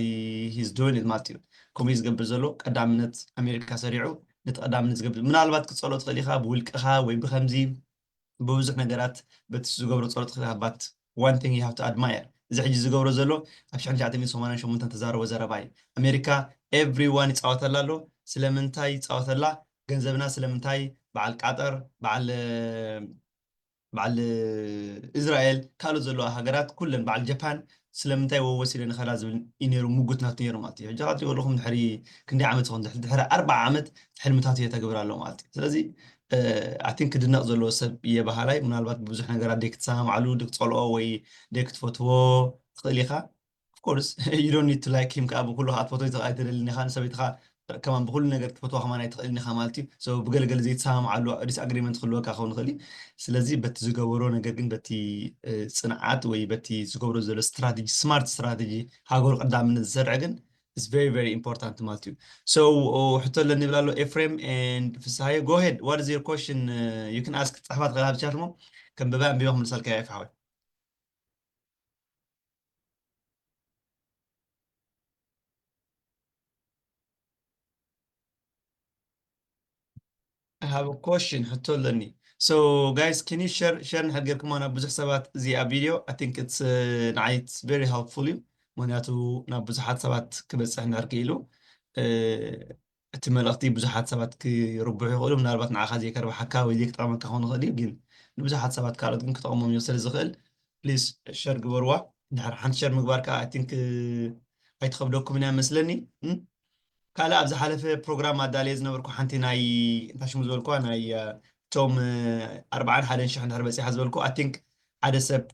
he's doing ማለት እዩ። ከምኡ እዩ ዝገብር ዘሎ። ቀዳምነት ኣሜሪካ ሰሪዑ ነቲ ቀዳምነት ዝገብር ምናልባት ክትፀልኦ ትኽእል ኢኻ ብውልቅኻ ወይ ብከምዚ ብብዙሕ ነገራት በቲ ዝገብሮ ጸሎት ክካባት one thing you have to admire እዚ ሕጂ ዝገብሮ ዘሎ ኣብ ሽሕን ትሽዓተ ሚእትን ሰማንያን ሸሞንተን ተዛረቦ ዘረባ እዩ። ኣሜሪካ everyone ይጻወተላ ኣሎ። ስለምንታይ ይጻወተላ? ገንዘብና ስለምንታይ በዓል ቃጠር በዓል በዓል እስራኤል ካልኦት ዘለዋ ሃገራት ኩለን በዓል ጃፓን ስለምንታይ ወወሲለ ንኸላ ዝብል እዩ ነይሩ ምጉት ናቱ ነይሩ ማለት እዩ። ሕጂ ካትሪኦ ኣለኹም ድሕሪ ክንደይ ዓመት ዝኾን ድሕሪ ኣርባዓ ዓመት ሕልምታቱ የተግብር ኣሎ ማለት እዩ። ስለዚ ኣይ ቲንክ ክድነቕ ዘለዎ ሰብ እየ በሃላይ። ምናልባት ብብዙሕ ነገራት ደይ ክትሰማማዕሉ ደይ ክትፀልኦ ወይ ደይ ክትፈትዎ ትኽእል ኢኻ። Of course you don't need to like him ከዓ ብኩሉ ከዓ ትፈትዎ ኣይትደልን ኢኻ። ንሰበይትኻ ከማን ብኩሉ ነገር ክትፈትዋ ከማን ኣይትኽእልን ኢኻ ማለት እዩ። So ብገለገለ ዘይትሰማማዓሉ ዲስኣግሪመንት ክህልወካ ክኸውን ይኽእል እዩ። ስለዚ በቲ ዝገበሮ ነገር ግን በቲ ፅንዓት ወይ በቲ ዝገብሮ ዘሎ ስትራቴጂ ስማርት ስትራቴጂ ሃገሩ ቀዳምነት ዝሰርዐ ግን is very very important ማለት እዩ። So ሕቶ ኣለኒ ይብል ኣሎ ኤፍሬም and ፍስሃየ። Go ahead, what is your question? You can ask። ፅሕፋት ክላ ብቻ ድማ ከም ብባ ኣንቢባ ክምልሰልካ ይፍሓወይ። I have a question፣ ሕቶ ኣለኒ። So guys, can you share share ንሕር ጌርኩማ ናብ ብዙሕ ሰባት እዚኣ ቪድዮ? I think it's ንዓይ it's very helpful እዩ። ምክንያቱ ናብ ብዙሓት ሰባት ክበፅሕ እንድሕር ክኢሉ እቲ መልእኽቲ ብዙሓት ሰባት ክርብሑ ይኽእሉ። ምናልባት ንዓኻ ዘይከርብሓካ ወይ ዘይክጠቕመካ ክኸውን ይኽእል እዩ፣ ግን ንብዙሓት ሰባት ካልኦት ግን ክጠቕሞም እዩ ስለ ዝኽእል please share ግበርዋ። እንድሕር ሓንቲ ሸር ምግባር ከዓ I think ኣይትኸብደኩምን እያ መስለኒ። ካልእ ኣብ ዝሓለፈ ፕሮግራም ኣዳልየ ዝነበርኩ ሓንቲ ናይ እንታይ ሽሙ ዝበልኩዋ ናይ እቶም ኣርባዓን ሓደን ሽሕ እንድሕር በፂሓ ዝበልኩ I think ሓደ ሰብ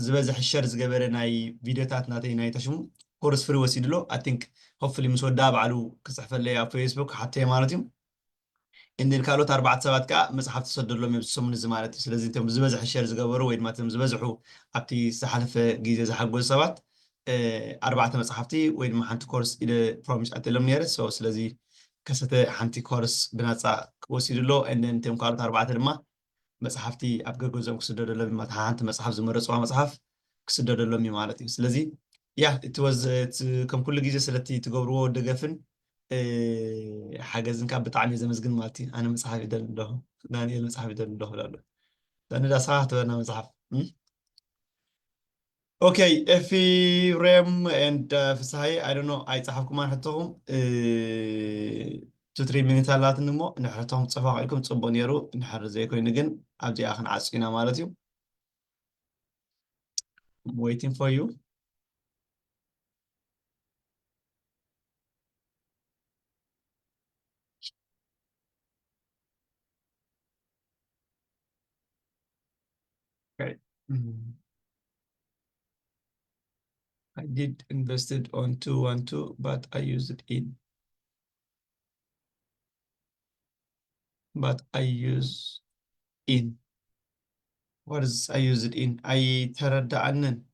ዝበዝሕ ሸር ዝገበረ ናይ ቪድዮታት ናተይ ናይ ተሽሙ ኮርስ ፍሪ ወሲድሎ I think hopefully ምስ ወዳ ባዕሉ ክፅሕፈለይ ኣብ ፌስቡክ ሓተየ ማለት እዩ። እንድን ካልኦት ኣርባዕተ ሰባት ከዓ መፅሓፍ ተሰደሎም እዮም ዝሰሙን እዚ ማለት እዩ። ስለዚ እቶም ዝበዝሐ ሸር ዝገበሩ ወይ ድማ እቶም ዝበዝሑ ኣብቲ ዝሓለፈ ግዜ ዝሓገዙ ሰባት ኣርባዕተ መፅሓፍቲ ወይ ድማ ሓንቲ ኮርስ ኢለ ፕሮሚስ ኣትሎም ነይረ። ስለዚ ከሰተ ሓንቲ ኮርስ ብናፃ ክወሲዱ ኣሎ። እንድን እቶም ካልኦት ኣርባዕተ ድማ መፅሓፍቲ ኣብ ገገዞም ክስደደሎም ማለት ሓንቲ መፅሓፍ ዝመረፅዋ መፅሓፍ ክስደደሎም እዩ ማለት እዩ። ስለዚ ያ እቲ ወዝ ከም ኩሉ ግዜ ስለቲ ትገብርዎ ደገፍን ሓገዝን ካብ ብጣዕሚ ዘመስግን ማለት እዩ። ኣነ መፅሓፍ ይደል ኣለኹ ዳንኤል መፅሓፍ ይደል ኣለኹ ላሉ ዳኒ ዳስኻ ክትበና መፅሓፍ Okay, Efirem and uh, Fisahay, I don't know, I have come on to two three minutes a lot anymore. And I have to have a good support here. And I have to say, I'm waiting for you. Okay. Mm. I did invested on two one two, but I used it in. But I use in. What is I use it in? I ተረዳኣንን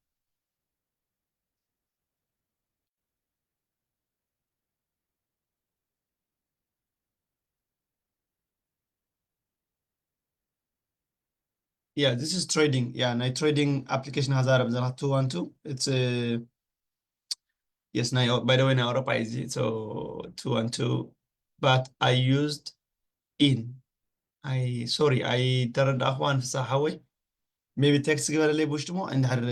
Yeah, this is trading. Yeah, ናይ trading application ሃዛረብ ዘና two one two. It's a yes, ናይ by the way ናይ ኣውሮፓ እዚ so two one two, but I used in. I sorry, I ተረዳእኽዋ ንፍሳ ሓወይ። Maybe text ግበረለይ ብውሽጢ ሞ እንድሕር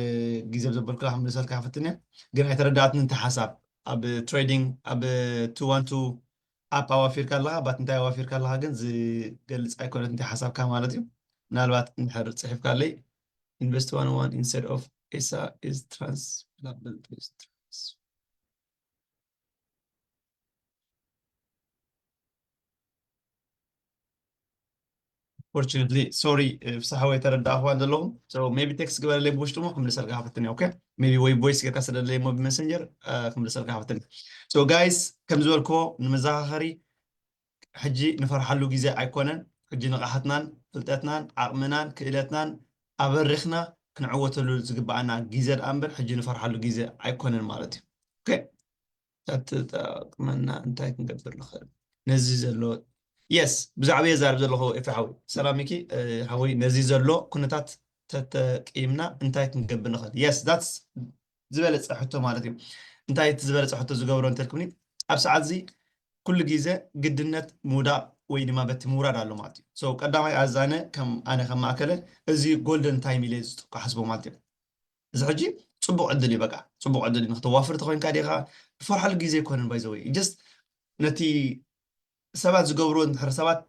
ግዜ ዘበልኩ ክምልሰልካ ክፍትን እየ። ግን ኣይተረዳእትን እንተ ሓሳብ ኣብ trading ኣብ two one two app ኣዋፊርካ ኣለኻ ባት እንታይ ኣዋፊርካ ኣለኻ ግን ዝገልፅ ኣይኮነት እንታይ ሓሳብካ ማለት እዩ። ምናልባት እንድሕር ፅሒፍካለይ invest one one instead of esa is trans Fortunately, sorry, ፍስሓ ወይ ተረዳእኽዋ ዘለኹም። So maybe text ግበረለይ ብውሽጢ ሞ ክምልሰልካ ክፍትን እየ። Okay? Maybe ወይ voice ጌርካ ስደለይ ሞ ብመሰንጀር ክምልሰልካ ክፍትን እየ። So guys፣ ከም ዝበልክዎ ንመዘኻኸሪ ሕጂ ንፈርሓሉ ግዜ ኣይኮነን። ሕጂ ንቕሓትናን ፍልጠትናን ዓቕምናን ክእለትናን ኣበሪኽና ክንዕወተሉ ዝግብኣና ግዜ ደኣ እምበር ሕጂ ንፈርሓሉ ግዜ ኣይኮነን ማለት እዩ። Okay? ተትጠቕመና እንታይ ክንገብር ንኽእል? ነዚ ዘሎ yes ብዛዕባ የዛርብ ዘለኹ ኤፍ ሓዊ ሰላም ሚኪ ሓዊ ነዚ ዘሎ ኩነታት ተጠቂምና እንታይ ክንገብር ንኽእል? Yes that's ዝበለፀ ሕቶ ማለት እዩ። እንታይ እቲ ዝበለፀ ሕቶ ዝገብሮ እንተልኩኒ ኣብ ሰዓት እዚ ኩሉ ግዜ ግድነት ምውዳቕ ወይ ድማ በቲ ምውራድ ኣሎ ማለት እዩ። So ቀዳማይ ኣዛነ ከም ኣነ ከም ማእከለ እዚ golden time ኢለ ዝሓስቦ ማለት እዩ። እዚ ሕጂ ፅቡቕ ዕድል እዩ በቃ ፅቡቕ ዕድል እዩ ንክተዋፍር ተኮይንካ ዲኻ ትፈርሓሉ ግዜ ኣይኮነን by the way just ነቲ ሰባት ዝገብርዎ እንድሕር ሰባት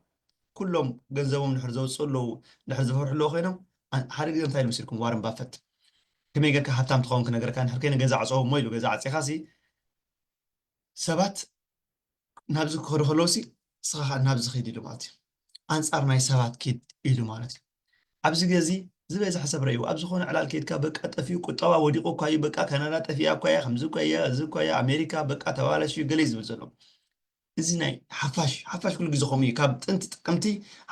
ኩሎም ገንዘቦም እንድሕር ዘውፅኡ ኣለዉ እንድሕር ዝፈርሑ ኣለዉ ኮይኖም ሓደ ግዜ እንታይ ኢሉ መሲልኩም ዋረን ባፈት ከመይ ገርካ ሃብታም ትኸውን ክነገርካ እንድሕር ከይነ ገዛ ዕፀው እሞ ኢሉ ገዛ ዓፂኻ ሲ ሰባት ናብዚ ክኸዱ ከለዉ ሲ ንስኻ ከዓ ናብዚ ኸይድ ኢሉ ማለት እዩ ኣንፃር ናይ ሰባት ኪድ ኢሉ ማለት እዩ ኣብዚ ግዜ ዝበዝሐ ሰብ ረእይዎ ኣብ ዝኾነ ዕላል ከይድካ በቃ ጠፊኡ ቁጠባ ወዲቑ እኳ እዩ በቃ ካናዳ ጠፊኣ እኳ እያ ከምዚ እኳ እያ እዚ እኳ እያ ኣሜሪካ በቃ ተባላሽዩ ገለ እዩ ዝብል ዘሎ እዚ ናይ ሓፋሽ ሓፋሽ ኩሉ ግዜ ከምኡ እዩ ካብ ጥንቲ ጥቅምቲ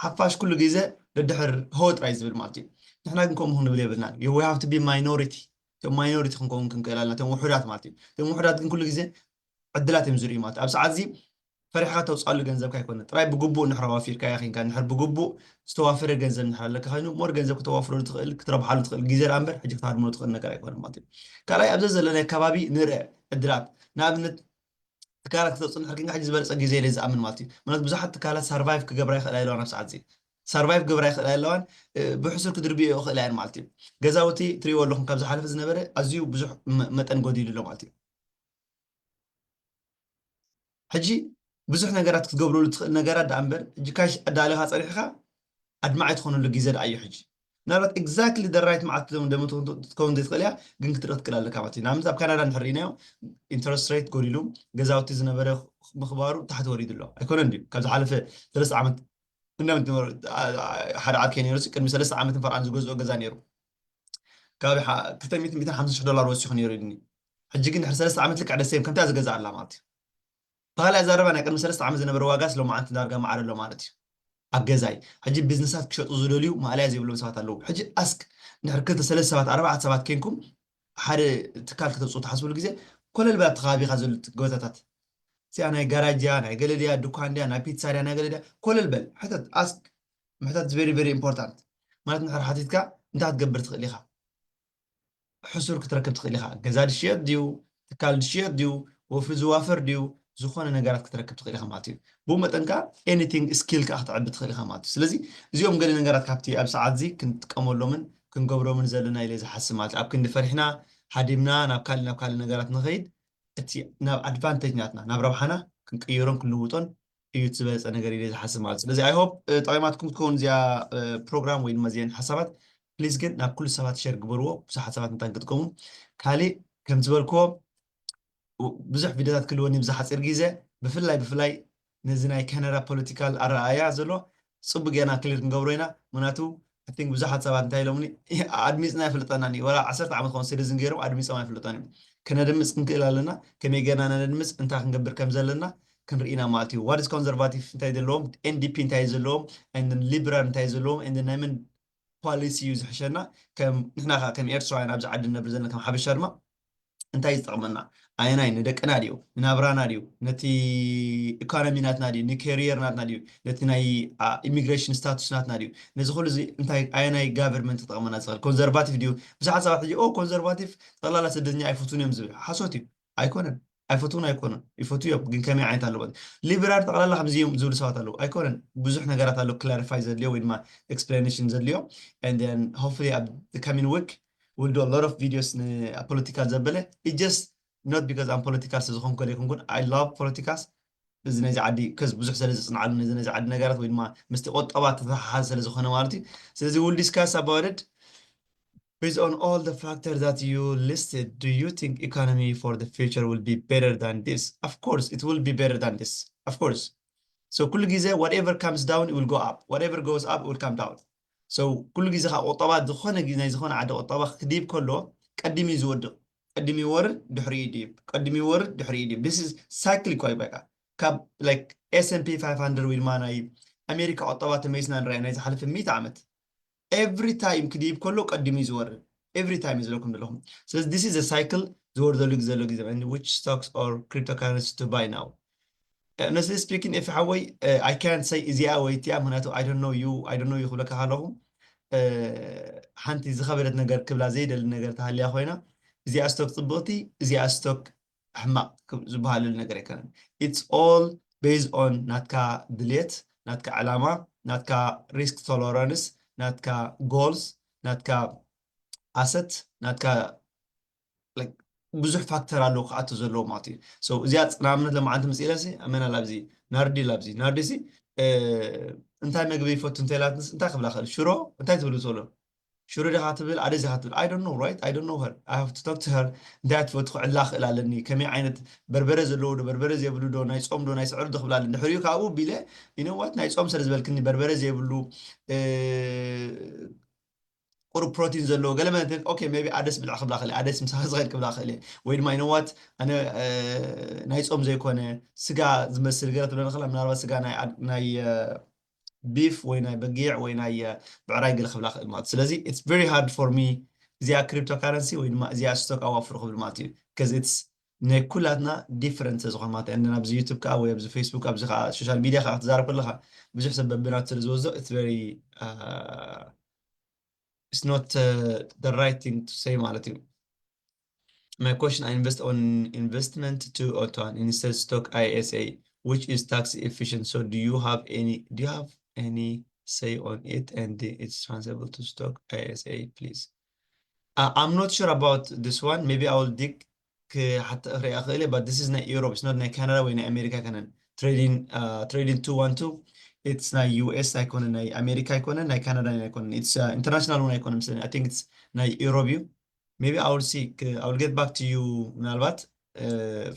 ሓፋሽ ኩሉ ግዜ ደድሕር ሆ ጥራይ ዝብል ማለት እዩ ንሕና ግን ከምኡ ክንብል የብልናን you have to be minority እቶም minority ክንከውን ክንክእል ኣለና እቶም ውሑዳት ማለት እዩ እቶም ውሑዳት ግን ኩሉ ግዜ ዕድላት እዮም ዝርእዩ ማለት ኣብ ሰዓት እዚ ፈሪሕካ ተውፅኣሉ ገንዘብካ ኣይኮነ ጥራይ ብግቡእ እንድሕር ኣዋፊርካ ያኺንካ እንድሕር ብግቡእ ዝተዋፈረ ገንዘብ እንድሕር ኣለካ ኮይኑ ሞር ገንዘብ ከተዋፍረሉ ትኽእል ክትረብሓሉ ትኽእል ግዜ ደኣ እምበር ሕጂ ክትሃድመሉ ትኽእል ነገር ኣይኮነ ማለት እዩ ካልኣይ ኣብዚ ዘለናይ ከባቢ ንርአ ዕድላት ንኣብነት ትካላት ክተውፅእ እንድሕር ኪንካ ሕጂ ዝበለፀ ግዜ ኢለ ዝኣምን ማለት እዩ ምክንያቱ ብዙሓት ትካላት ሳርቫይቭ ክገብራ ይኽእላ ኣለዋ ናብ ሰዓት እዚ ሳርቫይቭ ክገብራ ይኽእላ ኣለዋን ብሕሱር ክድርብዮ ይኽእላ እየን ማለት እዩ ገዛውቲ ትሪእዎ ኣለኹም ካብ ዝሓለፈ ዝነበረ ኣዝዩ ብዙሕ መጠን ጎዲሉ ኣሎ ማለት እዩ ሕጂ ብዙሕ ነገራት ክትገብረሉ ትኽእል ነገራት ደኣ እምበር ሕጂ ካሽ ኣዳሊኻ ፀኒሕካ ኣድማዒ ትኾነሉ ግዜ ደኣ እዩ ሕጂ ምናልባት exactly the right መዓት ደሞ ትኸውን ዘይትኽእል እያ፣ ግን ክትርኢ ክትክእል ኣለካ ማለት እዩ። ንኣብነት ኣብ ካናዳ እንድሕር ርኢናዮ፣ interest rate ጎዲሉ፣ ገዛውቲ ዝነበረ ምኽባሩ ታሕቲ ወሪዱ ኣሎ። ኣይኮነን ድዩ? ካብ ዝሓለፈ ሰለስተ ዓመት እንዳምን ሓደ ዓርከይ ነይሩ፣ ቅድሚ ሰለስተ ዓመትን ፈርዓን ዝገዝኦ ገዛ ነይሩ፣ ካብ ክልተ ሚእትን ሓምሳን ሺሕ ዶላር ወሲኹ ነይሩ። ሕጂ ግን ድሕሪ ሰለስተ ዓመት ልክዕ ደሰም ከምታ ዝገዛ ኣላ ማለት እዩ። ብኻልእ ኣዛረባ ናይ ቅድሚ ሰለስተ ዓመት ዝነበረ ዋጋስ ሎማዓንቲ ዳርጋ ማዕረ ኣሎ ማለት እዩ። ኣብ ገዛይ ሕጂ ቢዝነሳት ክሸጡ ዝደልዩ ማእለያ ዘይብሎም ሰባት ኣለዉ። ሕጂ ask፣ እንድሕር ክልተ ሰለስተ ሰባት ኣርባዕተ ሰባት ኬንኩም ሓደ ትካል ከተውፅኡ ትሓስብሉ ግዜ ኮለል በል ኣብቲ ከባቢኻ ዘሉ ገዛታት፣ እዚኣ ናይ ጋራጅ ድያ፣ ናይ ገለ ድያ፣ ድኳን ድያ፣ ናይ ፒትሳ ድያ፣ ናይ ገለ ድያ፣ ኮለል በል ሕተት፣ ask። ምሕታት is very very important። ማለት እንድሕር ሓቲትካ እንታይ ክትገብር ትኽእል ኢኻ? ሕሱር ክትረክብ ትኽእል ኢኻ። ገዛ ድሽየጥ ድዩ፣ ትካል ድሽየጥ ድዩ፣ ወፍሪ ዝዋፈር ድዩ፣ ዝኾነ ነገራት ክትረክብ ትኽእል ኢኻ ማለት እዩ። ብኡ መጠን ከዓ anything skill ከዓ ክትዕቢ ትኽእል ኢኻ ማለት እዩ። ስለዚ እዚኦም ገለ ነገራት ካብቲ ኣብ ሰዓት እዚ ክንጥቀመሎምን ክንገብሮምን ዘለና ኢለ ዝሓስብ ማለት እዩ። ኣብ ክንዲ ፈሪሕና ሃዲምና ናብ ካልእ ናብ ካልእ ነገራት ንኸይድ፣ እቲ ናብ ኣድቫንቴጅ ናትና ናብ ረብሓና ክንቅይሮን ክንልውጦን እዩ እቲ ዝበለፀ ነገር ኢለ ዝሓስብ ማለት እዩ። ስለዚ I hope ጠቒማትኩም ትኸውን እዚኣ ፕሮግራም ወይ ድማ እዚአን ሓሳባት። ፕሊዝ ግን ናብ ኩሉ ሰባት ሸር ግበርዎ፣ ብዙሓት ሰባት እንታይ ክጥቀሙ። ካሊእ ከም ዝበልክዎ ብዙሕ ቪድዮታት ክህልወኒ ብዝሓፂር ግዜ፣ ብፍላይ ብፍላይ ነዚ ናይ ካናዳ ፖለቲካል ኣረኣእያ ዘሎ ፅቡቅ ጌርና ክሊር ክንገብሮ ኢና። ምክንያቱ I think ብዙሓት ሰባት እንታይ ኢሎምኒ፣ ኣድሚፅና ኣይፈልጠናን እዩ። ወላ ዓሰርተ ዓመት ክኸውን ሲቲዝን ገይሮም ኣድሚፆም ኣይፈልጠን እዮም። ክነድምፅ ክንክእል ኣለና። ከመይ ጌርና ነድምፅ፣ እንታይ ክንገብር ከም ዘለና ክንርኢ ኢና ማለት እዩ። What is conservative እንታይ ዘለዎም፣ ኤንዲፒ እንታይ ዘለዎም፣ ሊበራል እንታይ ዘለዎም፣ ናይ መን ፖሊሲ እዩ ዝሕሸና? ከም ንሕና ከዓ ከም ኤርትራውያን ኣብዚ ዓዲ ንነብር ዘለና ከም ሓበሻ ድማ እንታይ ዝጠቕመና? ኣየናይ ንደቅና ድዩ፣ ንናብራና ድዩ፣ ነቲ ኢኮኖሚ ናትና ድዩ፣ ንኬሪየር ናትና ድዩ፣ ነቲ ናይ ኢሚግሬሽን ስታቱስ ናትና ድዩ? ነዚ ኩሉ እዚ እንታይ ኣየናይ ጋቨርንመንት ክጠቕመና ዝኽእል? ኮንዘርቫቲቭ ድዩ? ብዙሓት ሰባት ሕጂ ኦ ኮንዘርቫቲቭ ጠቕላላ ስደተኛ ኣይፈቱን እዮም ዝብል ሓሶት እዩ። ኣይኮነን። ኣይፈትውን ኣይኮኑን፣ ይፈትዉ እዮም፣ ግን ከመይ ዓይነት ኣለዎ? ሊበራል ጠቕላላ ከምዚ እዮም ዝብሉ ሰባት ኣለዉ። ኣይኮነን። ብዙሕ ነገራት ኣሎ ክላሪፋይ ዘድልዮ ወይ ድማ ኤክስፕላኔሽን ዘድልዮ። And then hopefully ኣብ coming week we'll do a lot of videos ንፖለቲካ ዘበለ። It's just not because I'm political ስለ ዝኾንኩ ኣይኮንኩን። I love ፖለቲካስ እዚ ነዚ ዓዲ ከዝ ብዙሕ ስለ ዝፅንዓሉ ነዚ ነዚ ዓዲ ነገራት ወይ ድማ ምስቲ ቆጠባ ተተሓሓዝ ስለ ዝኾነ ማለት እዩ። ስለዚ we'll discuss about it. Based on all the factors that you listed, do you think economy for the future will be better than this? Of course, it will be better than this. Of course. So ኩሉ ግዜ whatever comes down, it will go up. Whatever goes up, it will come down. So ኩሉ ግዜ ካብ ቁጠባ ዝኾነ ግዜ ናይ ዝኾነ ዓዲ ቁጠባ ክድይብ ከሎ ቀዲሙ እዩ ዝወድቕ። ቀዲሙ ይወርድ፣ ድሕሪኡ ይድይብ። ቀዲሙ ይወርድ፣ ድሕሪኡ ይድይብ። This is cycle እኮ እዩ በቃ። ካብ like S and P five hundred ወይ ድማ ናይ ኣሜሪካ ቁጠባ ተመይስና ንርኣይ ናይ ዝሓለፈ ሚእቲ ዓመት። Every time ክድይብ ከሎ ቀዲሙ እዩ ዝወርድ። Every time እዩ ዝለኩም ዘለኹም። ስለዚ this is a cycle ዝወርደሉ ዘሎ ግዜ። And which stocks or cryptocurrency to buy now? Honestly speaking, if ሓወይ I can't say እዚኣ ወይ እቲኣ፣ ምክንያቱ I don't know you, I don't know you ክብለካ ከለኹ ሓንቲ ዝኸበደት ነገር ክብላ ዘይደሊ ነገር ተሃልያ ኮይና፣ እዚኣ ስቶክ ፅብቕቲ፣ እዚኣ ስቶክ ሕማቕ ዝበሃለሉ ነገር ኣይኮነን። It's all based on ናትካ ድሌት፣ ናትካ ዕላማ፣ ናትካ risk tolerance፣ ናትካ goals፣ ናትካ asset፣ ናትካ ብዙሕ ፋክተር ኣለዉ ክኣቱ ዘለዎ ማለት እዩ። እዚኣ ንኣብነት ለማዓንቲ ምስ ኢለሲ ኣመና ላብዚ ናርዲ ላብዚ ናርዲ ሲ እንታይ መግቢ ይፈቱ እንተይላትንስ እንታይ ክብላ ክእል ሽሮ እንታይ ትብል ዘሎ ሽሮ ዲኻ ትብል ኣደ ዚኻ ትብል I don't know, right? I don't know her. I have to talk to her. እንታይ ትፈቱ ክዕላ ክእል ኣለኒ ከመይ ዓይነት በርበረ ዘለዎ ዶ በርበረ ዘይብሉ ዶ ናይ ፆም ዶ ናይ ስዕሪ ዶ ክብላ ኣለኒ ድሕሪኡ ካብኡ ቢለ you know what ናይ ፆም ስለ ዝበልክኒ በርበረ ዘይብሉ ቁሩብ ፕሮቲን ዘለዎ ገለ መለ okay maybe ኣደስ ብልዕ ክብላ ክእል ኣደስ ምሳኻ ዝኸድ ክብላ ክእል ወይ ድማ you know what ኣነ ናይ ጾም ዘይኮነ ስጋ ዝመስል ገለ ትብለና ከላ ምናልባት ስጋ ናይ ናይ ቢፍ ወይ ናይ በጊዕ ወይ ናይ ብዕራይ ገለ ክብላ ክእል ማለት ስለዚ it's very hard for me እዚኣ cryptocurrency ወይ ድማ እዚኣ ስቶክ ኣዋፍሩ ክብል ማለት እዩ because it's ናይ ኩላትና different ዝኾነ ማለት እዩ ኣብዚ ዩቱብ ከዓ ወይ ኣብዚ ፌስቡክ ኣብዚ ከዓ ሶሻል ሚድያ ከዓ ክትዛረብ ከለካ ብዙሕ ሰብ በብናቱ ስለ ዝወስዶ it's very it's not uh, the right thing to say ማለት እዩ My question I invest on investment to Otan instead stock I S A which is tax efficient so do you have any do you have any say on it and it's transferable to stock I S A please uh, I'm not sure about this one maybe I will dig ክሓተ ክሪኣ ክእል but this is ናይ Europe it's not ናይ Canada ወይ ናይ America ከነን trading uh, trading two one two it's ናይ U S ኣይኮነን፣ ናይ ኣሜሪካ ኣይኮነን፣ ናይ ካናዳ ኣይኮነን፣ it's international እውን ኣይኮነን። I think it's ናይ Europe እዩ። Maybe I will see, I will get back to you ምናልባት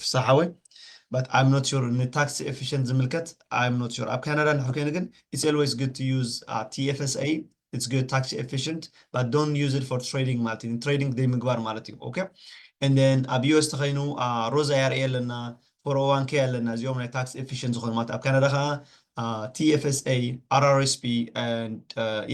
ፍሳሓወይ። But I'm not sure ን tax efficient ዝምልከት I'm not sure። ኣብ ካናዳ እንድሕር ኮይኑ ግን it's always good to use T F S A. It's good, tax efficient, but don't use it for trading ማለት እዩ። Trading ደይ ምግባር ማለት እዩ። Okay, and then ኣብ U S ተኸይኑ Roth I R A ኣለና፣ four oh one K ኣለና፣ እዚኦም ናይ tax efficient ዝኾኑ ማለት። ኣብ ካናዳ ከዓ T F S A, R R S P and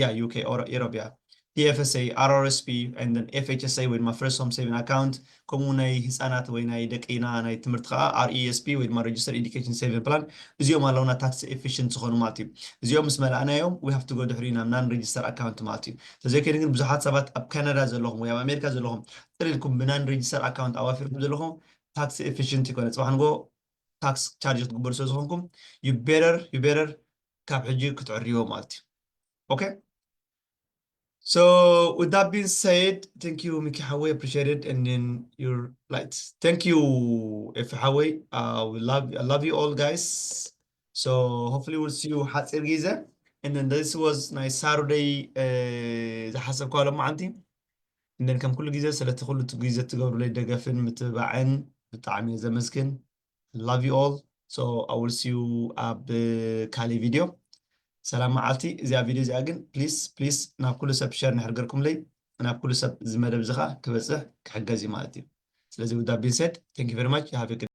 yeah, U K or Europe, yeah. T F S A, R R S P and then F H S A ወይ ድማ first home saving account፣ ከምኡ ናይ ህፃናት ወይ ናይ ደቂና ናይ ትምህርቲ ከዓ R E S P ወይ ድማ register education saving plan። እዚኦም ኣለውና tax efficient ዝኾኑ ማለት እዩ። እዚኦም ምስ መላእናዮም we have to go ድሕሪ ናብ non register account ማለት እዩ። ተዘይከይኑ ግን ብዙሓት ሰባት ኣብ ካናዳ ዘለኹም ወይ ኣብ ኣሜሪካ ዘለኹም ጥር ኢልኩም ብ non register account ኣዋፊርኩም ዘለኹም tax efficient ይኮነ። ፅባሕ ንጎ tax charge ክትግበሩ ስለ ዝኾንኩም you better you better ካብ ሕጂ ክትዕርዮ ማለት እዩ። Okay, so with that being said, thank you Miki Hawe, appreciate it, and then your lights. Thank you F Hawe. Uh, we love I love you all, guys. So hopefully we'll see you ሓፂር ግዜ. And then this was ናይ Saturday ዝሓሰብኳ ሎማዓንቲ። And then ከም ኩሉ ግዜ ስለቲ ኩሉ ግዜ ትገብሩለይ ደገፍን ምትብባዕን ብጣዕሚ እየ ዘመስግን። Love you all. So I will see you ኣብ ካልእ ቪድዮ። ሰላም መዓልቲ። እዚኣ ቪድዮ እዚኣ ግን please please ናብ ኩሉ ሰብ share ንሕርገርኩምለይ፣ ናብ ኩሉ ሰብ እዚ መደብ እዚ ከዓ ክበፅሕ ክሕገዝ እዩ ማለት እዩ። ስለዚ with that being said, thank you very much. Have a good